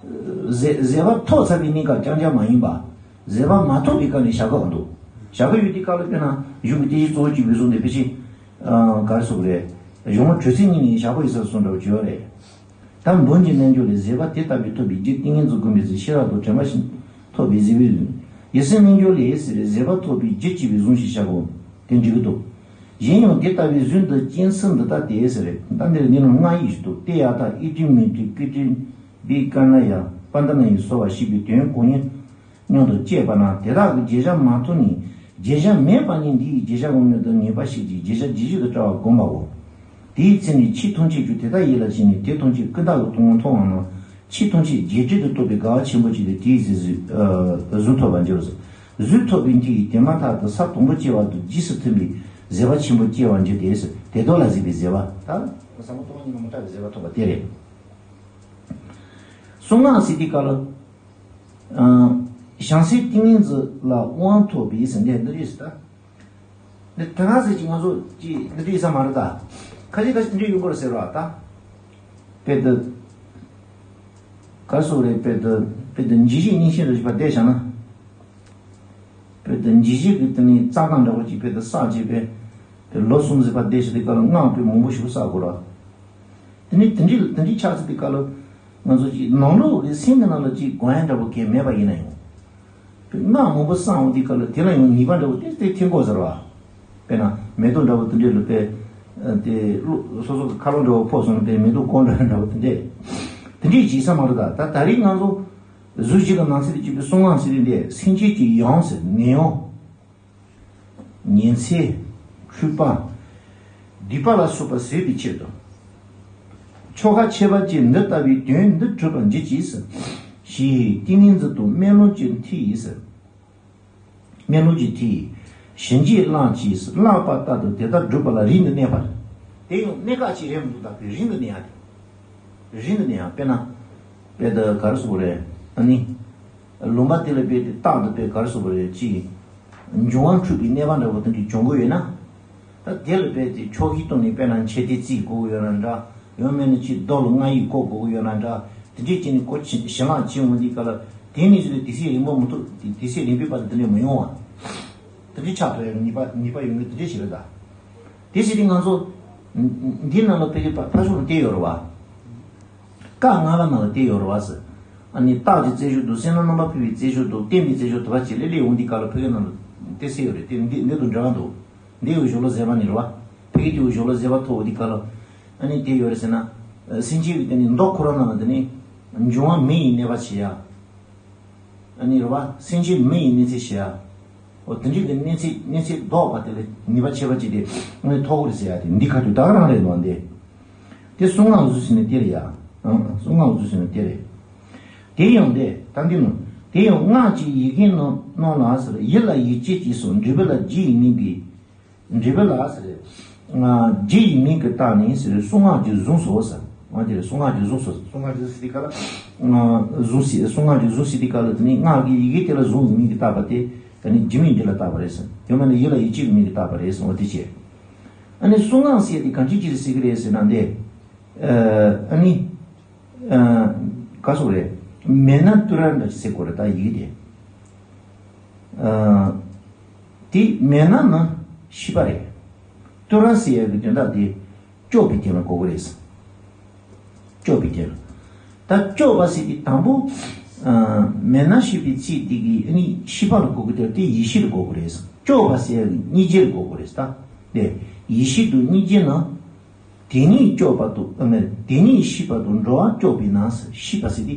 བཟོད་བཟོད་པ་ཐོབ་ཚར་བའི་གནས་སྐབས་རྐྱང་རྐྱང་མ་ཡིན་པ། བཟོད་པ་མ་ཐོབ་པའི་སྐབས་ནས་བྱ་དགའ་འདུག་བྱ་དགའ་ཡོད་དུས་སྐབས་ལ་དཔེར་ན་གཞུང་གི་དེ་བཞིན་གཙོ་བོ་གཅིག་པུའི་གཟུངས་དེ་ཕལ་ཆེར། ཨ། ག་རེ་ཟེར་དགོས་རེད། གཞུང་ལུགས་དྲོད་ཚད་གཉིས་ནས་བྱ་དགའ་ཡོད་ས་གསུངས་འདྲ་བོ་ཅིག་ཡོད་རེད། ད་འབུམ་གྱི་རྣལ་འབྱོར་ལས་བཟོད་པ་དེ་ལྟ་བུའི་ཐོབ་པའི་རྒྱུ་ཏིང་ངེ་འཛིན་བསྒོམས་པའི་ཚེ་ཤེས་རབ་དང་དྲན་པ་བཞིན་ཐོབ་པའི་བཟོད་པའི་གཟུངས། ཡིད་སེམས་རྣལ་འབྱོར་ལས་ཟེར་བའི་བཟོད་པ་ཐོབ་པའི་རྒྱུ་བྱེད་པའི་གཟུངས་ཞེས་བྱ་བའོ། དེ་འགྲིག་གི་འདུག་གཞན་ཡང་དེ་ལྟ་བུའི་གཟུངས་འདི་སྐྱེ་ཚུལ་འདི་ལྟ་སྟེ་ཟེར་རེད། ད་འདིར་འདི་ནང་ལྔ་ཡིག་ཞིག་འདུག་དེ་ཡང་དག་ཨེ་ཏྲི་མི་ཏྲི་ཀི་ཏྲི་བི་ཀ་ན་ཡ་པ་ད་ན་ཡི་སོ་བ་ཞེས་པའི་དོན་གོ་ཉན་མཉམ་དུ་སྐྱེས་པ་ན་དེ་དག་གི་བརྗོད་བྱ་མ་ཐོབ་ནས་བརྗོད་བྱ་མེད་པ་ནི་འདི་ཡི་བརྗོད་བྱ་འོང་མྱོང་དུ་ངེས་པ་ཞིག་གིས་བརྗོད་བྱ་རྗེས་བརྗོད་དུ་བཀྲལ་བར་བསྒོམ་པའོ། དེའི་ཚེ་ནི་ཆོས་ཐམས་ཅད་ཀྱང་དེ་ལྟར་ཡིད་ལ་བྱས་ནས་དེ་ཐམས་ཅད་ཀུན་བརྟགས་ཀྱི་སྟོང་པ་མཐོང་བ་ན་ཆོས་ཐམས་ཅད་རྗེས་བརྗོད་དུ་རྟོགས་པའི་དགའ་བ་ཆེན་པོ་ཅིག་སྟེ་དེའི་ཚེ་གཟུངས་ཐོབ་པར་འགྱུར་རོ། གཟུངས་ཐོབ་པའི་མཐུ་ཡིས་དེ་མ་ཐག་ཏུ་ས་དང་པོ་སྐྱེ་བ་དང་རྗེས་སུ་མཐུན་པའི་བཟོད་པ་ཆེན་པོ་སྐྱེ་བར་འགྱུར་ཏེ། དེ་དག་ལ་བཟོད་པའི་བཟོད་པ་ད་ཟབ་མོ་སྟོང་པ་ཉིད་ལ་མི་སྐྲག་པའི་བཟོད་པ་ཐོབ་པ་དེ་རེད། གསུང་ངག་ཟེར་དུས་སྐབས་ལ། ཨ། བྱང་སེམས་ཏིང་ངེ་འཛིན་ལ་དབང་ཐོབ་པའི་ཟེར་འདི་འདི་རེད་ཟེར་ད། འདི་དེ་སྔ་ཟེར་གྱི་ང་ཚོ་ཅི་འདི་འདྲ་ཡིན་ས་མ་རེད་ད། ཁ་ཤས་ཁ་ཤས་འདི་འདྲ་ཡོང་གི་རེད་ཟེར་བ་ད། དཔེ་དེ། ག་རེ་ཟེར་དགོས་རེད། དཔེ་དེ་དཔེ་དེ་འཇིགས་བྱེད་གཉེན་བཤེས་རེ་ཞིག་པ་བསྡད་བཞག་ན། དཔེ་དེ་འཇིགས་བྱེད་ཀྱི་དེ་ནི་རྩྭ་ཐང་འདྲ་པོ་ཅིག་དཔེ་དེ་བསགས་བྱས་པས། དེ་ལོ་གསུམ་ཟིན་པ་བསྡད་བཞག་དུས་སྐབས་ལ་སྔགས་དཔེ་མང་པོ་ཞིག་བསགས་དགོས་ར། དེ་ནི་དེ་འདྲའི་དེ་འདྲའི་ཆགས་ཚུལ་དེ་སྐབས་ལ་ང་ཚོ་ཅིག་ནང་ལོགས་ཀྱི་སེམས་ཀྱི་ནང་ལ་ཅིག་དགོངས་ཡངས་འདྲ་པོ་གང་མེད་པ་ཡིན་ན་ཡང་། དཔེ་སྔགས་མང་པོ་བསགས་འོང་དུས་སྐབས་ལ་དེ་ལ་ཡང་ནུས་པ་འདྲ་པོ་ཏོག་ཙམ་ཐོན་གོ་ཟེར་བ། དཔེར་ན་མེ་ཏོག་འདྲ་པོ་དེ་འདྲའི་ལ་དཔེ། དེ་སོ་སོ་གི་ཁ་ལོ་འདྲ་པོ་ཕོག་སོང་ན་དཔེ་མེ་ཏོག་སྐོམ་འདྲ་འདྲ་པོ་དེ་འདྲས། དེ་འདྲས་བྱེད་ས་མ་རེད་ད། ད་ད་རེས་ང་ཚོ་གཟུགས་བཞི་གི་ནང་གསེས་དེ་གཅིག་པའི་གསང་སྔགས་ཟེར་དུས་འདི་སེམས་ཅན་གྱི་ཡང་ཟེར་ནད་ཡམས། ཉི་ཚེ། འཁྲུལ་པ། སྡིག་པ་ལ་སོགས་པ་བཟོད་པའི་ཕྱིར་དུ། ཆོ་ག་ཆད་པ་ཅན་འདི་ལྟ་བུའི་དོན་འདི་འགྲུབ་པར་འགྱུར་ཅིག་ཟེར། ཞེས་ཏིང་ངེ་འཛིན་དང་སྨོན་ལམ་གྱི་མཐིལ་ཡིས་ཟེར། སྨོན་ལམ་གྱི་མཐིལ་ཡིས་ཞིང་གཅིག་བླངས་ཀྱིས་ཟེར། བླངས་པ་ལྟར་དུ་དེ་ལྟར་བསྒྲུབས་པ་ལ་རིང་དུ་གནས་པར། དེ་ཡང་གནས་སྐབས་ཅིག་རེད་མི་འདུག་ད་དཔེ་རིང་དུ་གནས་ཡ་དེ། རིང་དུ་གནས་ཡ་དཔེར་ན། དཔེ་དེ་ག་རེ་ཟེར་དགོས་རེད། ཨ་ནི། ལུང་པ་དེ་ལ་དཔེ་དེ་རྟག་ཏུ་དཔེ་ག་རེ་ཟེར་དགོས་རེད་ཅིག་འབྱུང་བ་འཁྲུགས་པའི་གནས་པ་འདྲ་བོ་དེ་འདྲ་བྱུང་གི་ཡོད་ན། ད་དེ་ལ་དཔེ་དེ་ཆོག་ཤེས་བཏང་ནས་དཔེར་ན་མཆོད་རྟེན་བརྩིགས་དགོས་ཀྱི་ཡོད་ན་འདྲ། ཡང་མིན་ན་ཅིག་རྡོ་ལ་རྔ་ཡིས་བརྐོ་དགོས་ཀྱི་ཡོད་ན་འདྲ། དེ་འདྲས་བྱས་ནས་ཁོ་ཞི་ཞི་ལངས་བྱེད་འོང་དུས་སྐབས་ལ་དེ་ནས་བཟུང་སྟེ་དུས་ཚོད་རིང་པོ་མི་ཐུབ། དུས་ཚོད་རིང་པོའི་བར་དུ་དེ་འདྲས་མི་ཡོང་བ། དེ་འདྲས་ཆགས་ཐུབ་ཡ་ནུས་པ་ནུས་པ་ཡོང་གི་དེ་འདྲས་ཞིག་རེད་ད། དེ་བྱས་ཏེ་ང་ཚོ་འདི་ནང་ལ་ཕ་གི་ཕ་ཕ་ཤུལ་ལ་བལྟས་ཡོད་རེད་བ། བཀའ་ལྔ་པ་ནང་ལ་བལྟས་ཡོད་རེད་བ་ཟེར། ཨ་ནི་རྟགས་ཀྱི་རྩལ་སྦྱོར་དང་སེམས་ལ་རྣམ་པར་ཕུལ་བའི་རྩལ་སྦྱོར་དང་བརྟན་པའི་རྩལ་སྦྱོར་དུ་བ་ཅིག་ལས་སླེབས་འོང་དུས་སྐབས་ལ་ཕ་གི་ནང་ལ་བལྟས་གསལ་ཡོད་རེད། དེ་འདི་འདི་དང་འབྲེལ་བ་འདུག་འདི་ཡང་སྦྱོར་ཀློག་ཟད་པ་ནི་རེད་བ། ཕ་གི་དེ་ཡང་སྦྱོར་ཀློག་ཟད་པ་ཐོབ་འོང་དུས་སྐབས་ལ། ཨ་ནི་དེ་ཡོད་རེད་ཟེར་ན། སེམས་ཅན་གྱི་དེ་ནི་མདོ་ཁོ་རང་ནང་ལ་དེ་ནི། འབྱུང་བ་མེ་ཡི་གནས་པ་ཞེས་ཡ། ཨ་ནི་རེད་བ། སེམས་ཅན་མེ་ཡི་གནས་ཚུལ་ཞེས་ཡ། འོ་དེ་འདྲའི་གི་གནས་ཚུལ་གནས་ཚུལ་ལྡོག་པ་དེ་ལ་ནུས་པ་ཆེ་བ་ཅིག་དེ་ཨ་ནི་ཐོབ་གི་རེད་ཟེར་ཡ་དེ་འདི་ཁ་ཐུག་ད་ག་རང་རེད་ལོ་འདི། དེ་གསུང་ངག་བཟོ་ཟེར་ནས་དེ་རེད་ཡ། ཨང་གསུང་ངག་བཟོ་ཟེར་ནས་དེ་རེད། དེ་ཡང་དེ་ད་འདི་ནོ། དེ་ཡང་སྔགས་ཀྱི་ཡི་གེ་རྣམས་རྣམས་ལ་ཟེར། ཡིད་ལ་ཡིད་ཆེས་ཀྱིས་སོ། འབྲས་བུ་ལ་རྒྱུ་ཡི་མིང་གིས། འབྲས་བུ་ལ་ཟེར། རྒྱུ་ཡི་མིང་གིས་བཏགས་ནས་ཟེར་གསུང་ངག་གི་གཟུངས་སོ་ཟེར། ང་དེ་ལ་གསུང་ངག་གི་གཟུངས་སོ་ཟེར། གསུང་ངག་གི་གཟུངས་ཟེར་དེ་ག་ལ། གཟུངས་ཟེར་གསུང་ངག་གི་གཟུངས་ཟེར་དེ་ག་ལ་དེ་ནི་སྔགས་ཀྱི་ཡི་གེ་དེ་ལ་གཟུངས་ཀྱི་མིང་གིས་བཏགས་པ་དེ་ཨ་ནི་རྒྱུ་མིང་འདི་ལ་བཏགས་པ་རེད་ཟེར། ཡང་མིན་ན་ཡིད་ལ་ཡིད་ཆེས་ཀྱི་མིང་གིས་བཏགས་པ་རེད་ཟེར་བ་དེ་བྱས། ཨ་ནི་གསུང་ངག་ཟེར་དེ་གང་ཅི་ཅི་ཟེར་གི་རེད་ཟེར་ན་འདི། ཨ་ནི། ཨ་ག་སོགས་རེད། མེད་ན་ཏུ་ར་འདྲ་ཟེར་དགོས་རེད་ད་ཡི་གེ་དེ། ཨ་དེ་མེད་ན་ན་ཤི་བ་རེད། ཏུ་ར་ཟེར་ཡ་གི་དོན་དག་དེ་སྐྱོབ་པའི་དོན་ལ་གོ་གི་རེད། སྐྱོབ་པའི་དོན་ལ། ད་སྐྱོབ་པ་ཟེར་དེ་དང་པོ། ཨ་མེད་ན་ཤི་བའི་ཚིག་དེ་གི་ཨ་ནི་ཤི་བ་ལ་གོ་གི་དེ་དེ་ཡེ་ཤེས་ལ་གོ་གི་རེད། སྐྱོབ་པ་ཟེར་ཡ་གི་སྙིང་རྗེ་ལ་གོ་གི་རེད་ད། དེ་ཡེ་ཤེས་དང་སྙིང་རྗེ་ན། དེ་ཉིད་སྐྱོབ་པ་དང་ཨ་མེ་དེ་ཉིད་ཤེས་པ་དང་འགྲོ་བ་སྐྱོབ་པས་ན་ཟེར། ཤེས་པ་ཟེར་དེ།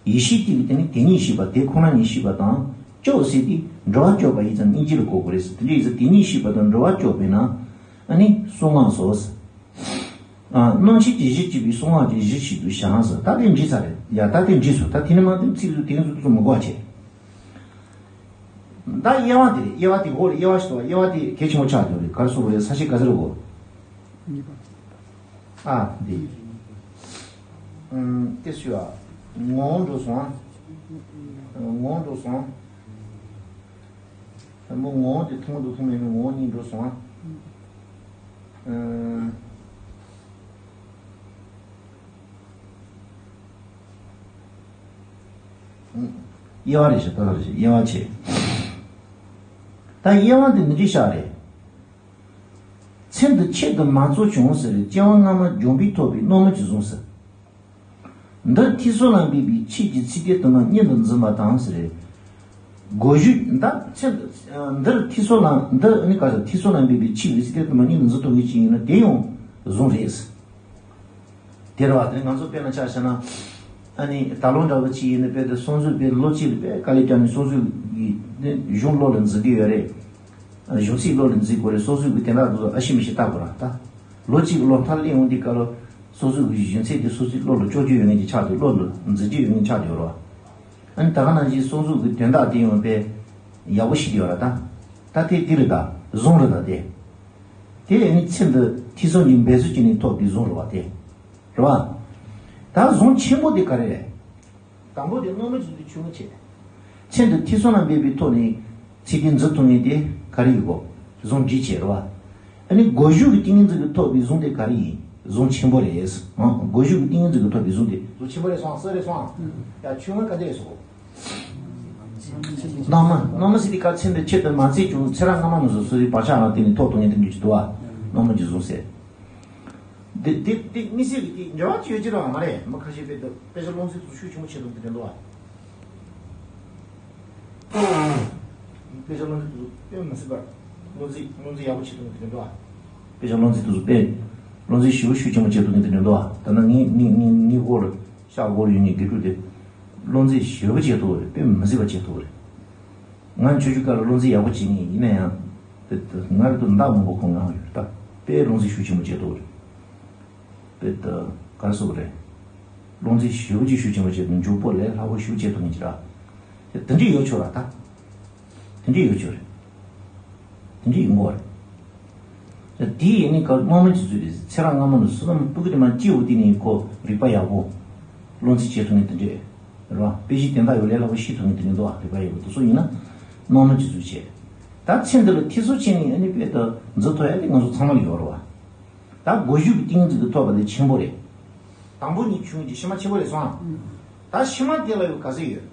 ཡེ་ཤེས་ཀྱི་དེ་ནི་དེ་ཉིད་ཤེས་པ་དེ་ཁོ་ན་ཉིད་ཤེས་པ་དང་སྐྱོབ་ཟེར་དེ་འགྲོ་བ་སྐྱོབ་པ་ཡིན་ཙང་སྙིང་རྗེ་ལ་གོ་དགོས་རེད་ཟེར། དེ་འདྲ་ཡིན་ཙང་དེ་ཉིད་ཤེས་པ་དང་འགྲོ་བ་སྐྱོབ་པས་ན་ཨ་ནི་གསུང་ངག་སོ་ཟེར། ཨ་རྣམ་མཁྱེན་གྱི་གཞི་གཅིག་པའི་གསུང་ངག་གི་གཞི་གཅིག་ཏུ་བཞག་ཟེར། ད་དེ་འགྲིག་ཚར་རེད་ཡ། ད་དེ་འགྲིག་སོང་། ད་དེ་ནི་མ་དེ་ཚིག་ཏུ་དེ་ཚོ་ཚོ་མི་དགོས་བྱས། ད་དབྱེ་བ་དེ་རེད། དབྱེ་བ་དེ་འོ་རེད། དབྱེ་བ་ཞིག་འདུག་དབྱེ་བ་དེ་གལ་ཆེན་པོ་ཆགས་འདུག་རེད། ག་རེ་ཟེར་དགོས་རེད། ས་བཅད་ག་ཚོད་རེད་གོ། གཉིས་པ། ཨ་འདི། ཨུམ་དེ་སུ་ཡ། ངོ་བོ་འགྲོ་སོང་ཨ། ངོ་བོ་འགྲོ་སོང་། དང་པོ་ངོ་བོ་དེ་མཐོང་དང་མཐོང་མེད་པའི་ངོ་བོ་གཉིས་འགྲོ་སོང་ཨ། ཨུམ། དབྱེ་བ་རེ་བྱེད། ད་རེ་བྱེད། དབྱེ་བ་བྱེད། ད་དབྱེ་བ་འདི་འདི་འདྲ་བཞག་རེད། མཚན་དུ་ཆེད་དུ་མ་རྫོགས་བྱུང་ཟེར། སྐྱེ་བ་སྔ་མ་འཇོམས་པས་ཐོབ་པའི་རྣམ་སྨིན་གྱི་གཟུངས་ཟེར། འདིར་ཐོས་བསམ་ལ་འབད་པའི་ཆོས་ཀྱི་ཚིག་དེ་དུ་མ་སྙིང་དུ་འཛིན་པ་དང་ཟེར། གོ་རྒྱུ་ད་མཚན་དུ་འདིར་ཐོས་བསམ་ལ་འདིར་ནི་ག་ཟེར། ཐོས་བསམ་ལ་འབད་པའི་ཆོས་ཀྱི་ཚིག་དེ་དུ་མ་སྙིང་དུ་འཛིན་ཐུབ་མཁན་ཅིག་ཡིན་ན་དེ་ཡང་གཟུངས་རེད། དེ་རེད་བ། དེ་ནི་ང་ཚོ་དཔེར་ན་ཆ་བཞག་ན། ཨ་ནི་ད་ལོ་འདྲ་བོ་ཅིག་ཡིན་ན་དཔེ་དེ་སོང་ཟོས་དཔེ་ལོ་གཅིག་ལ་དཔེ་དཀའ་ལས་བརྒྱབ་ནས་སོང་ཟོས་ཀྱི་ནི་གཞུང་བློ་ལ་འཛིན་གྱི་ཡོད་རེད། གཞུང་ཚིག་བློ་ལ་འཛིན་དགོས་རེད། སོང་ཟོས་ཀྱི་དེ་འདྲ་དུ་ཨ་ཤི་མི་ཤི་ལྟ་དགོས་ར་ད། ལོ་གཅིག་གི་བློ་མཐར་སླེབས་འོང་དུས་སྐབས་ལ་སོང་ཟོས་ཀྱི་གཞུང་ཚིག་དེ་སོང་ཟོས་བློ་ལ་ལྕོགས་རྒྱུ་ཡོད་མཁན་གྱི་ཆགས་འདུག་བློ་ལ་འཛིན་རྒྱུ་ཡོད་མཁན་ཆགས་འདུག་ར། ཨ་ནི་ད་ག་ནང་བཞིན་སོང་ཟོས་ཀྱི་དོན་དག་དེ་ཡང་དཔེ་ཡག་པོ་ཤེས་ཀྱི་ཡོད་ར་ད། ད་དེ་དེ་རེད་ད། གཟུངས་རེད་ད་དེ། དེ་ཡང་ནི་མཚན་དུ་ཐོས་བསམ་གྱི་འབད་རྩོལ་བྱས་ནས་ཐོབ་པའི་གཟུངས་རེད་བ་དེ། རེད་བ། ད་གཟུངས་ཆེན་པོ་དེ་ག་རེ་རེད། དང་པོ་དེ་རྣམ་སྨིན་གྱི་གཟུངས་དེ་ཆུང་ངུ་བྱས། མཚན་དུ་ཐོས་བསམ་ལ་འབད་པའི་ཐོག་ནས་ཚིག་དེ་འཛིན་ཐུབ་མཁན་དེ་ག་རེ་ཡོད་གོ། གཟུངས་འདི་བྱས་རེད་བ། ཨ་ནི་གོ་རྒྱུ་གི་ཏིང་ངེ་འཛིན་གྱིས་ཐོབ་པའི་གཟུངས་དེ་ག་རེ་ཡིན། གཟུངས་ཆེན་པོ་རེད། ཨང་། གོ་རྒྱུ་གི་ཏིང་ངེ་འཛིན་གྱིས་ཐོབ་པའི་གཟུངས་དེ། གཟུངས་ཆེན་པོ་རེད་སོང་། གསེར་རེད་སོང་། ཡ་ཆུང་ངུ་ག་འདྲ་རེད་སོང་། རྣམ་སྨིན། རྣམ་སྨིན་ཟེར་དེ་ག་མཚན་དུ་ཆེད་དུ་མ་བརྩིས་ཀྱང་ཚེ་རབས་སྔ་མ་ནས་བཟུང་སོ་སོའི་བག་ཆགས་རང་སྟེང་ནས་ཐོག་ཏུ་ངེས་དུ་འགྱུར་གྱི་འདུག་བ། རྣམ་སྨིན་གྱི་གཟུངས་ཟེར། འདི་འདི་འདི་དམིགས་བསལ་གྱི་དེ་འབྲེལ་བ་ཅི་ཡོད་ཅི་རང་མ་རེད། མི་ཁ་ཤས་དཔེ་དེ་དཔེ་ཆ་བློ་འཛིན་དུ་ཤུགས་ཆེན་པོ་བྱེད་དུ་འདི་འདྲ་འདུག་བ། དཔེ་ཆ་བློ་འཛིན་དུ་དཔེ་མི་སྲིད་པར་བློ་འཛིན་བློ་འཛིན་ཡག་པོ་བྱེད་དུ་འདི་འདྲ་འདུག་བ། དཔེ་ཆ་བློ་འཛིན་དུ་དཔེ་བློ་འཛིན་ཞེ་པོ་ཤུགས་ཆེན་པོ་བྱེད་དུ་འདི་འདྲ་འདུག་བ། ད་ནང་ངའི་ངའི་ངའི་ངའི་འོག་ལ་ཤག་འོག་ལ་ཡོད་ངའི་དགེ་ཕྲུག་དེ། བློ་འཛིན་ཞེ་པོ་བྱེད་ཐུབ་རེད། དཔེ་མི་སྲིད་པ་བྱེད་ཐུབ་རེད། ང་ཆུང་ཆུང་སྐབས་ལ་བློ་འཛིན་ཡག་པོ་བྱེད་ངེས་ཡིན་ན་ཡང་། དཔེ་ད་ང་རེ་དུ་མདའ་མང་པོ་གོན་ངང་ཡོད་ད། དཔེ་བློ་འཛིན་ཤུགས་ཆེན་པོ་བྱེད་ཐུབ་རེད། དཔེ་ད་ ག་རེ་ཟེར་དགོས་རེད། རླུང་རྫས་ཞེ་པོ་ཅིག་ཤུགས་ཆེན་པོ་བྱས་ཏེ་མགྱོགས་པོ་ལས་སླ་པོ་ཞེ་པོ་ཅིག་ཐོན་གྱི་ར། དེ་འདྲ་ཡོད་ཆོག་ར་ད། དེ་འདྲ་ཡོད་ཆོག་རེད། དེ་འདྲ་ཡིན་དགོས་རེད། དེ་ཡིན་ནི་ག་སྔོན་མ་གྱི་ཚུལ་རེད། ཚེ་རབས་སྔ་མ་ནས་བསོད་ནམས་སྤུ་གུ་དེ་མ་སྐྱེས་འོ་དེ་ནས་ཁོ་རིག་པ་ཡག་པོ། རླུང་རྫས་བྱེད་ཐུབ་ནི་དེ་འདྲ་རེད་བ། དཔེ་གཞི་དེ་འདྲ་ཡོད་ལས་སླ་པོ་ཤེས་ཐུབ་ནི་དེ་འདྲ་འདུག་བ། རིག་པ་ཡག་པོ་དེ་ཚོ་ཡིན་ན། སྔོན་མ་གྱི་ཚུལ་བྱས། ད་ཚེ་འདི་ལ་ཐེ་ཚོམ་བྱས་ནས་ཨ་ནི་དཔེ་ད་འཛུལ་ཐུབ་ཡ་དེ་ང་ཚོ་ཚང་མ་ལ་ཡོད་རེད་བ། ད་སྒོ་ཞུགས་ཀྱི་ཏིང་ངེ་འཛིན་གྱིས་ཐོབ་པ་དེ་ཆེན་པོ་རེད། དང་པོ་ཉིད་ཆུང་ངུ་གི་ཕྱི་མ་ཆེན་པོ་རེད་སོང་ཨ། ད་ཕྱི་མ་དེ་ལ་ཡང་ག་ཚོད་ཡོད།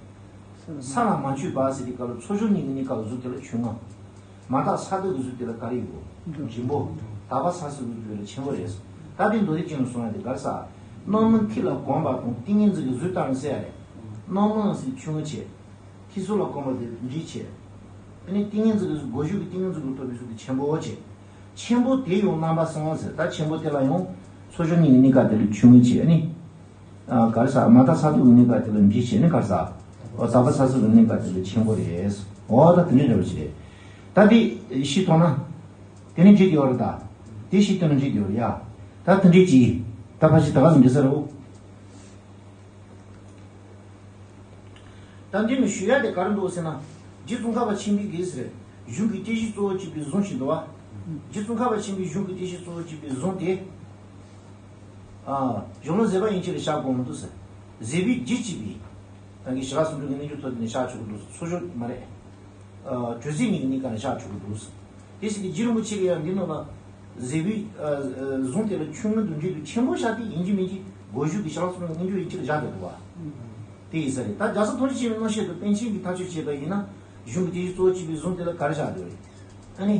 ས་ལ་མ་ཆུད་པ་ཟེར་དུས་སྐབས་ལ་ཚོགས་ཞུགས་གཉིས་ཀྱི་གནས་སྐབས་ལ་གཟུགས་དེ་ལ་ཆུང་ངུ། མ་དག་ས་དག་གི་གཟུགས་དེ་ལ་ག་རེ་ཡོད། ལྗིད་པོ། དག་པ་ས་ཟེར་གཟུགས་དེ་ལ་ཆེན་པོ་རེད། ད་དེ་མདོ་སྡེ་ཅན་ལ་སོང་ཡ་དེ་ག་རེ་ཟེར། རྣམ་སྨིན་མཐིལ་ལ་གོམས་པ་དང་ཏིང་ངེ་འཛིན་གྱི་གཟུགས་ལྟར་ཟེར་ཡ་རེད། རྣམ་སྨིན་ཟེར་ཆུང་ངུ་བྱས། མཐིལ་གཟུགས་ལ་གོམས་པ་དེ་འབྲིང་བྱས། ཨ་ནི་ཏིང་ངེ་འཛིན་གྱི་སྒོ་ཞུགས་ཀྱི་ཏིང་ངེ་འཛིན་གྱིས་ཐོབ་པའི་གཟུགས་དེ་ཆེན་པོ་བྱས། ཆེན་པོ་དེ་ཡང་རྣམ་པ་གསུམ་ཟེར། ད་ཆེན་པོ་དེ་ལ་ཡང་ཚོགས་ཞུགས་གཉིས་ཀྱི་གནས་སྐབས་དེ་ལ་ཆུང་ངུ་བྱས། ཨ་ནི། ཨ། ག་རེ་ཟེར། མ་དག་ས་དག་གི་གནས་སྐབས་དེ་ལ་འབྲིང་བྱས་ནས་ག་རེ་ཟེར། འོ། དག་པ་ས་ཟུག་གི་གནས་སྐབས་དེ་ལ་ཆེན་པོ་རེད། འོ། ད་དེ་འདྲ་འདྲ་བོ་ཞིག་རེད། ད་དེ་ཤེས་ཐུབ་ན། དེ་ནི་འགྲིག་གི་ཡོད་རེད་ད། དེ་ཤེས་ཐུབ་ན་འགྲིག་གི་ཡོད་རེད་ཡ། ད་དེ་འདྲ་ཅིག་ད་ཕ་ཞིག་ད་ག་ཟེར་འགྲིག་ས་རེད། འོ། ད་འདི་ནི་ཞུ་ཡ་དེ་ག་རེ་འདུག་ཟེར་ན། རྗེ་ཙོང་ཁ་པ་ཆེན་པོའི་གི་ཟེར། གཞུང་གི་བསྟན་བཅོས་གཙོ་བོ་གཅིག་པའི་གཟུངས་ཤིག་འདུག་བ། རྗེ་ཙོང་ཁ་པ་ཆེན་པོའི་གཞུང་གི་བསྟན་བཅོས་གཙོ་བོ་གཅིག་པའི་གཟུངས་དེ། ཨ། གཞུང་ལུགས་བཟོད་པ་ཡན་ཆད་ལ་བཞག་དགོས་མི་འདུག་ཟེར། བཟོད་པའི་རྒྱུད་ཅེས་པའི། ད་གིན་ཞི་ལྷག་སུམ་ཅུ་གི་རྣལ་འབྱོར་ཐོག་དེ་ནས་བཞག་ཆོག་གི་འདུག་ཟེར། ཚོགས་ཞུགས་མ་རེད། ཨ། དྲོད་རྩེ་གཉིས་ཀྱི་གནས་སྐབས་ནས་བཞག་ཆོག་གི་འདུག་ཟེར། དེ་ཟེར་གི་རྗེ་རིན་པོ་ཆེ་གིས་ཡང་འདི་ནང་ལ། བཟོད་པའི། ཨ། ཨ། གཟུངས་དེ་ལ་ཆུང་ངུ་དང་འབྲིང་དང་ཆེན་པོ་བཞག་སྟེ་ཡིན་གཅིག་མིན་གཅིག་སྒོ་ཞུགས་ཀྱི་ཞི་ལྷག་སུམ་ཅུ་གི་རྣལ་འབྱོར་ཡན་ཆད་ལ་བཞག་བསྡད་འདུག་བ། དེ་ཡིན་ས་རེད། ད་རྒྱལ་ཚབ་ཐུགས་རྗེ་ཆེན་པོའི་རྣམ་བཤད་དུ་པཎ་ཆེན་གྱིས་ཐག་གཅོད་བྱས་པ་ཡིན་ན། གཞུང་གི་བསྟན་བཅོས་གཙོ་བོ་གཅིག་པའི་གཟུངས་དེ་ལ་ག་རེ་བཞག་འདུག་རེད། ཨ་ནི།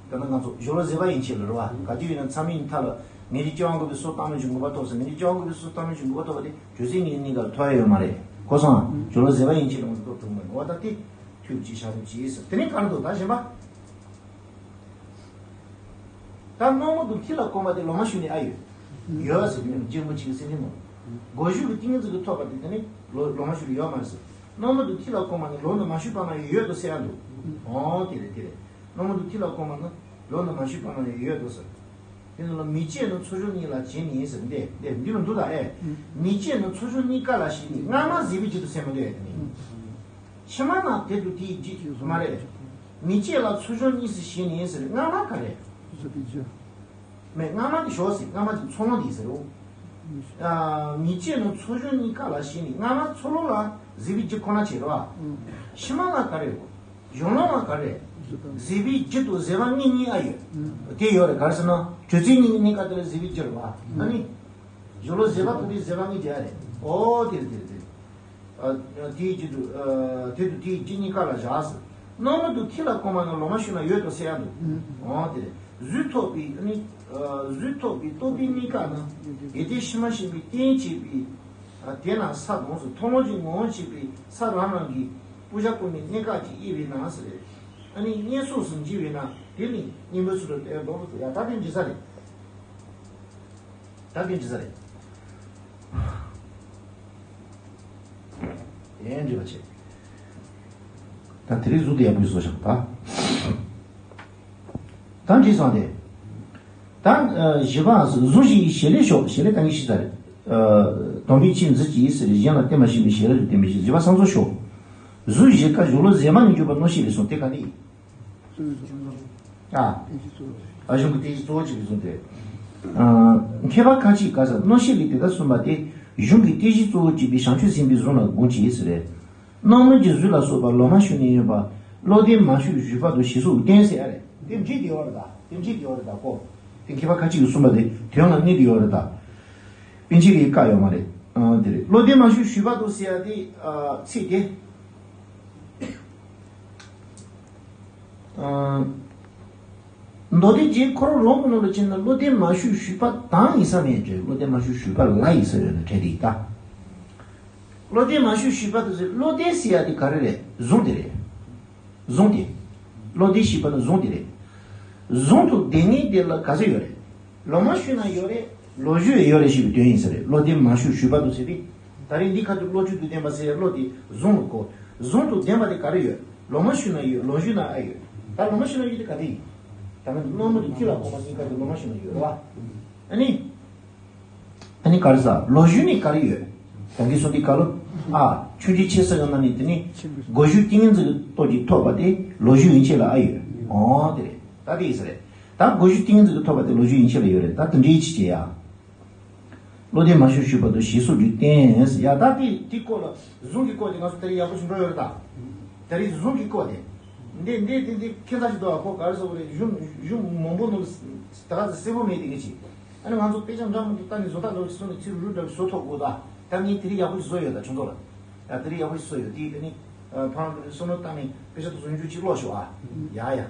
ད་ནི་ང་ཚོ་གཞུང་ལུགས་བཟོད་པ་ཡན་ཆད་ལ་རེད་བ། ག་དུས་ཡིན་ན་མཚམས་མེད་མཐའ་ལ་ངེས་དོན་སྤྱི་དབང་དགོངས་པའི་སྲོལ་བཏང་མི་བྱུང་དགོས་པ་ཐོག་ཟེར། ངེས་དོན་སྤྱི་དབང་དགོངས་པའི་སྲོལ་བཏང་མི་བྱུང་དགོས་པ་ཐོག་དེ་དྲོད་རྩེ་གཉིས་ཀྱི་གནས་སྐབས་ཐོབ་ཡ་ཡོད་མ་རེད། གོ་སོང་ཨ། གཞུང་ལུགས་བཟོད་པ་ཡན་ཆད་ལ་ང་ཚོ་ཐོབ་ཐུབ་མ་རེད། འོ། ད་དེ་ཐུགས་རྗེ་ཆེ་ཞུ་ཞུ་ཡིན་ཟེར། དེ་ནས་ག་རེ་འདུག་ད་གཞན་པ། ད་རྣམ་སྨིན་དང་མཐིལ་ལ་གོམས་པ་དེ་ལོ་མ་ཞུགས་ནས་ཨ་ཡོད། ཡོད་ཟེར་གྱི་ཡོད། རྗེ་རིན་པོ་ཆེ་གི་སེམས་ཅན་མོ། སྒོ་ཞུགས་ཀྱི་ཏིང་ངེ་འཛིན་གྱིས་ཐོབ་པ་དེ་དེ་ནི་ལོ་ལོ་མ་ཞུགས་ཡོད་མ་རེད་ཟེར། རྣམ་སྨིན་དང་མཐིལ་ལ་གོམས་པ་ནི་ལོ་ནི་མ་ཞུགས་པ་ན་ཡང་ཡོད་དོ་ཟེར་ཡ་འདུག་འོ་དེ་རེད་དེ་རེད། རྣམ་སྨིན་དང་མཐིལ་ལ་གོམས་པ་ནི་ལོ་ནི་མ་ཞུགས་པ་ན་ཡང་ཡོད་དོ་ཟེར། དེ་ནི་ལ་མི་བསྐྱོད་ནི་ཚོགས་ཞུགས་གཉིས་ལ་བྱེད་ནི་ཟེར། འདི་འདི་ལ་འདུག་ད་ཨེ། མི་བསྐྱོད་ནི་ཚོགས་ཞུགས་གཉིས་ཀ་ལ་བྱེད་ནི། སྔ་མ་བཟོད་པའི་རྒྱུད་དུ་ཟེར་མི་འདུག་ཨེ། དེ་ནི། ཕྱི་མ་ན་དེ་དང་དེའི་རྒྱུད་མ་རེད། མི་བསྐྱོད་ལ་ཚོགས་ཞུགས་གཉིས་སུ་བྱེད་ནི་ཟེར། སྔ་མ་ག་རེ། བཟོད་པའི་རྒྱུད། མེད། སྔ་མ་དེ་ཞོག་ཟེར། སྔ་མ་དེ་འཚོགས་ལོང་དེ་ཟེར་རོ། ཨ། མི་བསྐྱོད་ནི་ཚོགས་ཞུགས་གཉིས་ཀ་ལ་བྱེད་ནི། སྔ་མ་འཚོགས་ལོང་ལ་བཟོད་པའི་རྒྱུད་ཁོ་ན་བྱེད་རོ། ཕྱི་མ་ལ་ག་རེ་རོ། གཞུང་ལུགས་ལ་ག་རེ། བཟོད་པའི་རྒྱུད་དང་བཟོད་པ་གཉིས་གཉིས་ཨ་ཡོད། དེ་ཡོད་རེད། ག་རེ་ཟེར་ན་དྲོད་རྩེ་གཉིས་ཀྱི་གནས་སྐབས་དེ་ལ་བཟོད་པའི་རྒྱུད་རེད་བ། ཨ་ནི། གཞུང་ལུགས་བཟོད་པ་ཐོབ་པའི་བཟོད་པ་གཉིས་བྱེད་ཡ་རེད། ཨོ་དེ་རེད་དེ་རེད་དེ་རེད། ཨ། དེའི་རྒྱུད་དུ། ཨ། དེ་དང་དེའི་རྒྱུད་གཉིས་ཀ་ལ་བཞག་ཟེར། རྣམ་སྨིན་དང་མཐིལ་ལ་གོམས་པ་ནི་ལོ་མ་ཞུགས་ན་ཡོད་དོ་ཟེར་ཡ་འདུག་འོ་དེ་རེད། གཟུགས་ཐོབ་པའི་ནི། ཨ། གཟུགས་ཐོབ་པའི་རྟོག་པའི་གནས་སྐབས་ན། ཡིད་ལྡན་ཕྱི་མ་ཞེན་པའི་རྟེན་བྱེད་པའི། ཨ། དེ་ན་ས་དང་ཟེར། མཐོང་ལོང་གི་ངོ་བོ་བྱེད་པའི་ས་རང་རང་གི་སྤུ་ཞྭ་སྤུ་མའི་གནས་སྐབས་ཀྱི་དབྱེ་བས་ན་ཟེར། ཨ་ནི་སྔོན་སོང་སུ་འཇུག་པས་ན་དེ་ནི་གཉེན་པོའི་ཚུལ་དུ་བསྟན་ལྡོག་ཏུ་ཡ། ད་དེ་འདྲ་ས་རེད། ད་དེ་འདྲ་ས་རེད། ཡན་འདྲི་བ་བྱེད། ད་དེ་རིང་གཟུགས་དེ་ཡག་པོ་ཞིག་བཟོ་བཞག་ད། ད་འདྲི་སོང་སྟེ། ད་བཞི་པ། གཟུགས་བཞི་ཡི་བྱེད་ལས་ཤོག་བྱེད་ལས་ད་ངས་ཤེས་ཚར་རེད། དང་པོའི་ཕྱིར་འཛིན་གྱིས་ཟེར། གཞན་ལ་བརྟེན་པར་ཤེས་པའི་བྱེད་ལས་ལ་བརྟེན་པའི་ཕྱིར། བཞི་པ་སམ་ཚོར་ཤོག་གཟུགས་བཞི་ཀ་གཞུང་ལུགས་བཟོད་མ་ནས་འཇུག་པ་རྣམ་ཤེས་ལས་གསུངས་ཏེ་ག་ནི། ཨ། ཨ། གཞུང་གི་བསྟན་བཅོས་གཙོ་བོ་གཅིག་གི་གསུངས་ཏེ། ཨ། མཁས་པ་ཁ་ཅིག་ག་ས་རྣམ་ཤེས་ལས་དེ་ལྟར་གསུངས་པ་སྟེ། གཞུང་གི་བསྟན་བཅོས་གཙོ་བོ་གཅིག་པའི་བྱང་ཆུབ་སེམས་དཔའི་གཟུངས་ལ་དགོངས་ཀྱི་ཟེར། རྣམ་སྨིན་གྱི་གཟུགས་ལ་སོགས་པ་ལོ་མ་ཞུགས་ནས་ཡོད་པ། བློ་ལྡན་མ་ཞུགས་བཞུགས་པ་དང་ཞེས་སོགས་བསྟན་ཟེར་ཡ་རེད། དེ་འགྲིག་དེ་ཡོད་རེད་ད། དེ་འགྲིག་དེ་ཡོད་རེད་ད་ཀོ། དེ་མཁས་པ་ཁ་ཅིག་གིས་གསུངས་པ་དེ་དོན་ལ་གནས་དེ་ཡོད་རེད་ད། པཎ་ཆེན་གྱིས་བཀག་ཡོད་མ་རེད། ཨ། དེ་རེད། བློ་ལྡན་མ་ཞུགས་བཞུགས་པ་དང་ཟེར་ཡ་དེ། ཨ། ཚིག་དེ། ཨ། མདོ་སྡེ་རྗེ་ཁོ་རང་རང་གི་ནང་ལ་བྱས་ན་བློ་ལྡན་མ་ཞུགས་བཞུགས་པ་དང་ཡིན་ས་མེད་ཀྱི། བློ་ལྡན་མ་ཞུགས་བཞུགས་པ་ལ་ཡིན་ས་ཡོད་ན་འཕྲད་དེ་ཡིན་ད། བློ་ལྡན་མ་ཞུགས་བཞུགས་པ་དང་ཟེར། བློ་ལྡན་ཟེར་ཡ་དེ་ག་རེ་རེད། གཟུངས་དེ་རེད། གཟུངས་དེ། བློ་ལྡན་ཞེས་པ་ནི་གཟུངས་དེ་རེད། གཟུངས་དང་ལྡན་ངེས་དེ་ལ་ག་ཚོད་ཡོད་རེད། ལོ་མ་ཞུགས་ན་ཡོད་རེད། ལོ་ཞུགས་ཡོད་རེད་ཞེས་པའི་དོན་ཡིན་ས་རེད། བློ་ལྡན་མ་ཞུགས་བཞུགས་པ་དང་ཟེར་ཏེ། ད་རེས་འདི་ཁ་ཐུག་བློ་ཆོས་དང་ལྡན་པ་ཟེར་ཡ་བློ་དེ་གཟུངས་ལ་གོ། གཟུངས་དང་ལྡན་པ་དེ་ག་རེ་ཡོད། ལོ་མ་ཞུགས་ན་ཡོད། ལོ་ཞུགས་ན་ཨ་ཡོད། ད་ལོ་མ་ཞུགས་ན་ཡོད་དེ་ག་དེ་ཡིན། ད་ནི་རྣམ་སྨིན་དང་མཐིལ་ལ་གོམས་པ་གཉིས་ཀ་དེ་ལོ་མ་ཞུགས་ན་ཡོད་རེད་བ། ཨ་ནི། ཨ་ནི་ག་རེ་ཟ། ལོ་རྒྱུས་ནི་ག་རེ་ཡོད། གང་གི་སོ་དེ་ག་ལོ། ཨ། ཆུང་ཆུང་ཆེ་ས་གི་ནང་ནས་དེ་ནི་གོ་རྒྱུ་ཏིང་ངེ་འཛིན་གྱི་སྟོབས་ཀྱིས་ཐོབ་པ་དེ་ལོ་རྒྱུས་ཡན་ཆད་ལ་ཨ་ཡོད། ཨོ་དེ་རེད། ད་དེ་ཡིན་ས་རེད། ད་གོ་རྒྱུ་ཏིང་ངེ་འཛིན་གྱིས་ཐོབ་པ་དེ་ལོ་རྒྱུས་ཡན་ཆད་ལ་ཡོད་རེད། ད་དེ་འདྲའི་ཅི་བྱེད་ཡ། བློ་ལྡན་མ་བྱུང་ཞུས་པ་དང་ཞེས་སོགས་བརྗོད་བསྟན། ཡ་ད་དེ་དེ་སྐོར་ལ་གཟུངས་ཀྱི་སྐོར་དེ་ང་ཚོ་དེ་རིང་ཡག་པོ་ཞིག་འགྲོ་ཡོད་རེད་ད། དེ་རིང་གཟུངས་ཀྱི་སྐོར་དེ། འདི་འདི་འདི་འདི་ཁྱད་མཚར་ཞིག་འདུག་ཨ་ཁོ་ག་རེ་ཟེར་དགོས་རེད། གཞུང་གཞུང་མང་པོ་ནང་ལ་ད་ག་ཚོད་གསལ་པོ་མེད་དེ་གི་ཅིག་ཨ་ནི་ང་ཚོ་དཔེ་ཆ་འདྲ་མི་འདུག་ལྟ་ནས་བཟོ་ལྟ་འདྲ་བོ་ཞིག་བཟོ་ནས་ཚིག་རུ་འདྲ་བོ་བཟོ་ཐུབ་དགོས་ད། ད་ངས་དེ་རིང་ཡག་པོ་ཞིག་བཟོ་ཡོད་ད་ཁྱོད་ཚོ་ལ། ཡ་དེ་རིང་ཡག་པོ་ཞིག་བཟོ་ཡོད་དེ་ཨ་ནི། ཕང་བསམ་བློ་བཏང་ནས་དཔེ་ཆ་དེ་ཚོ་ཡོང་རྒྱུ་ཅིག་ཀློག་ཤོག་ཨ། ཡ་ཡ།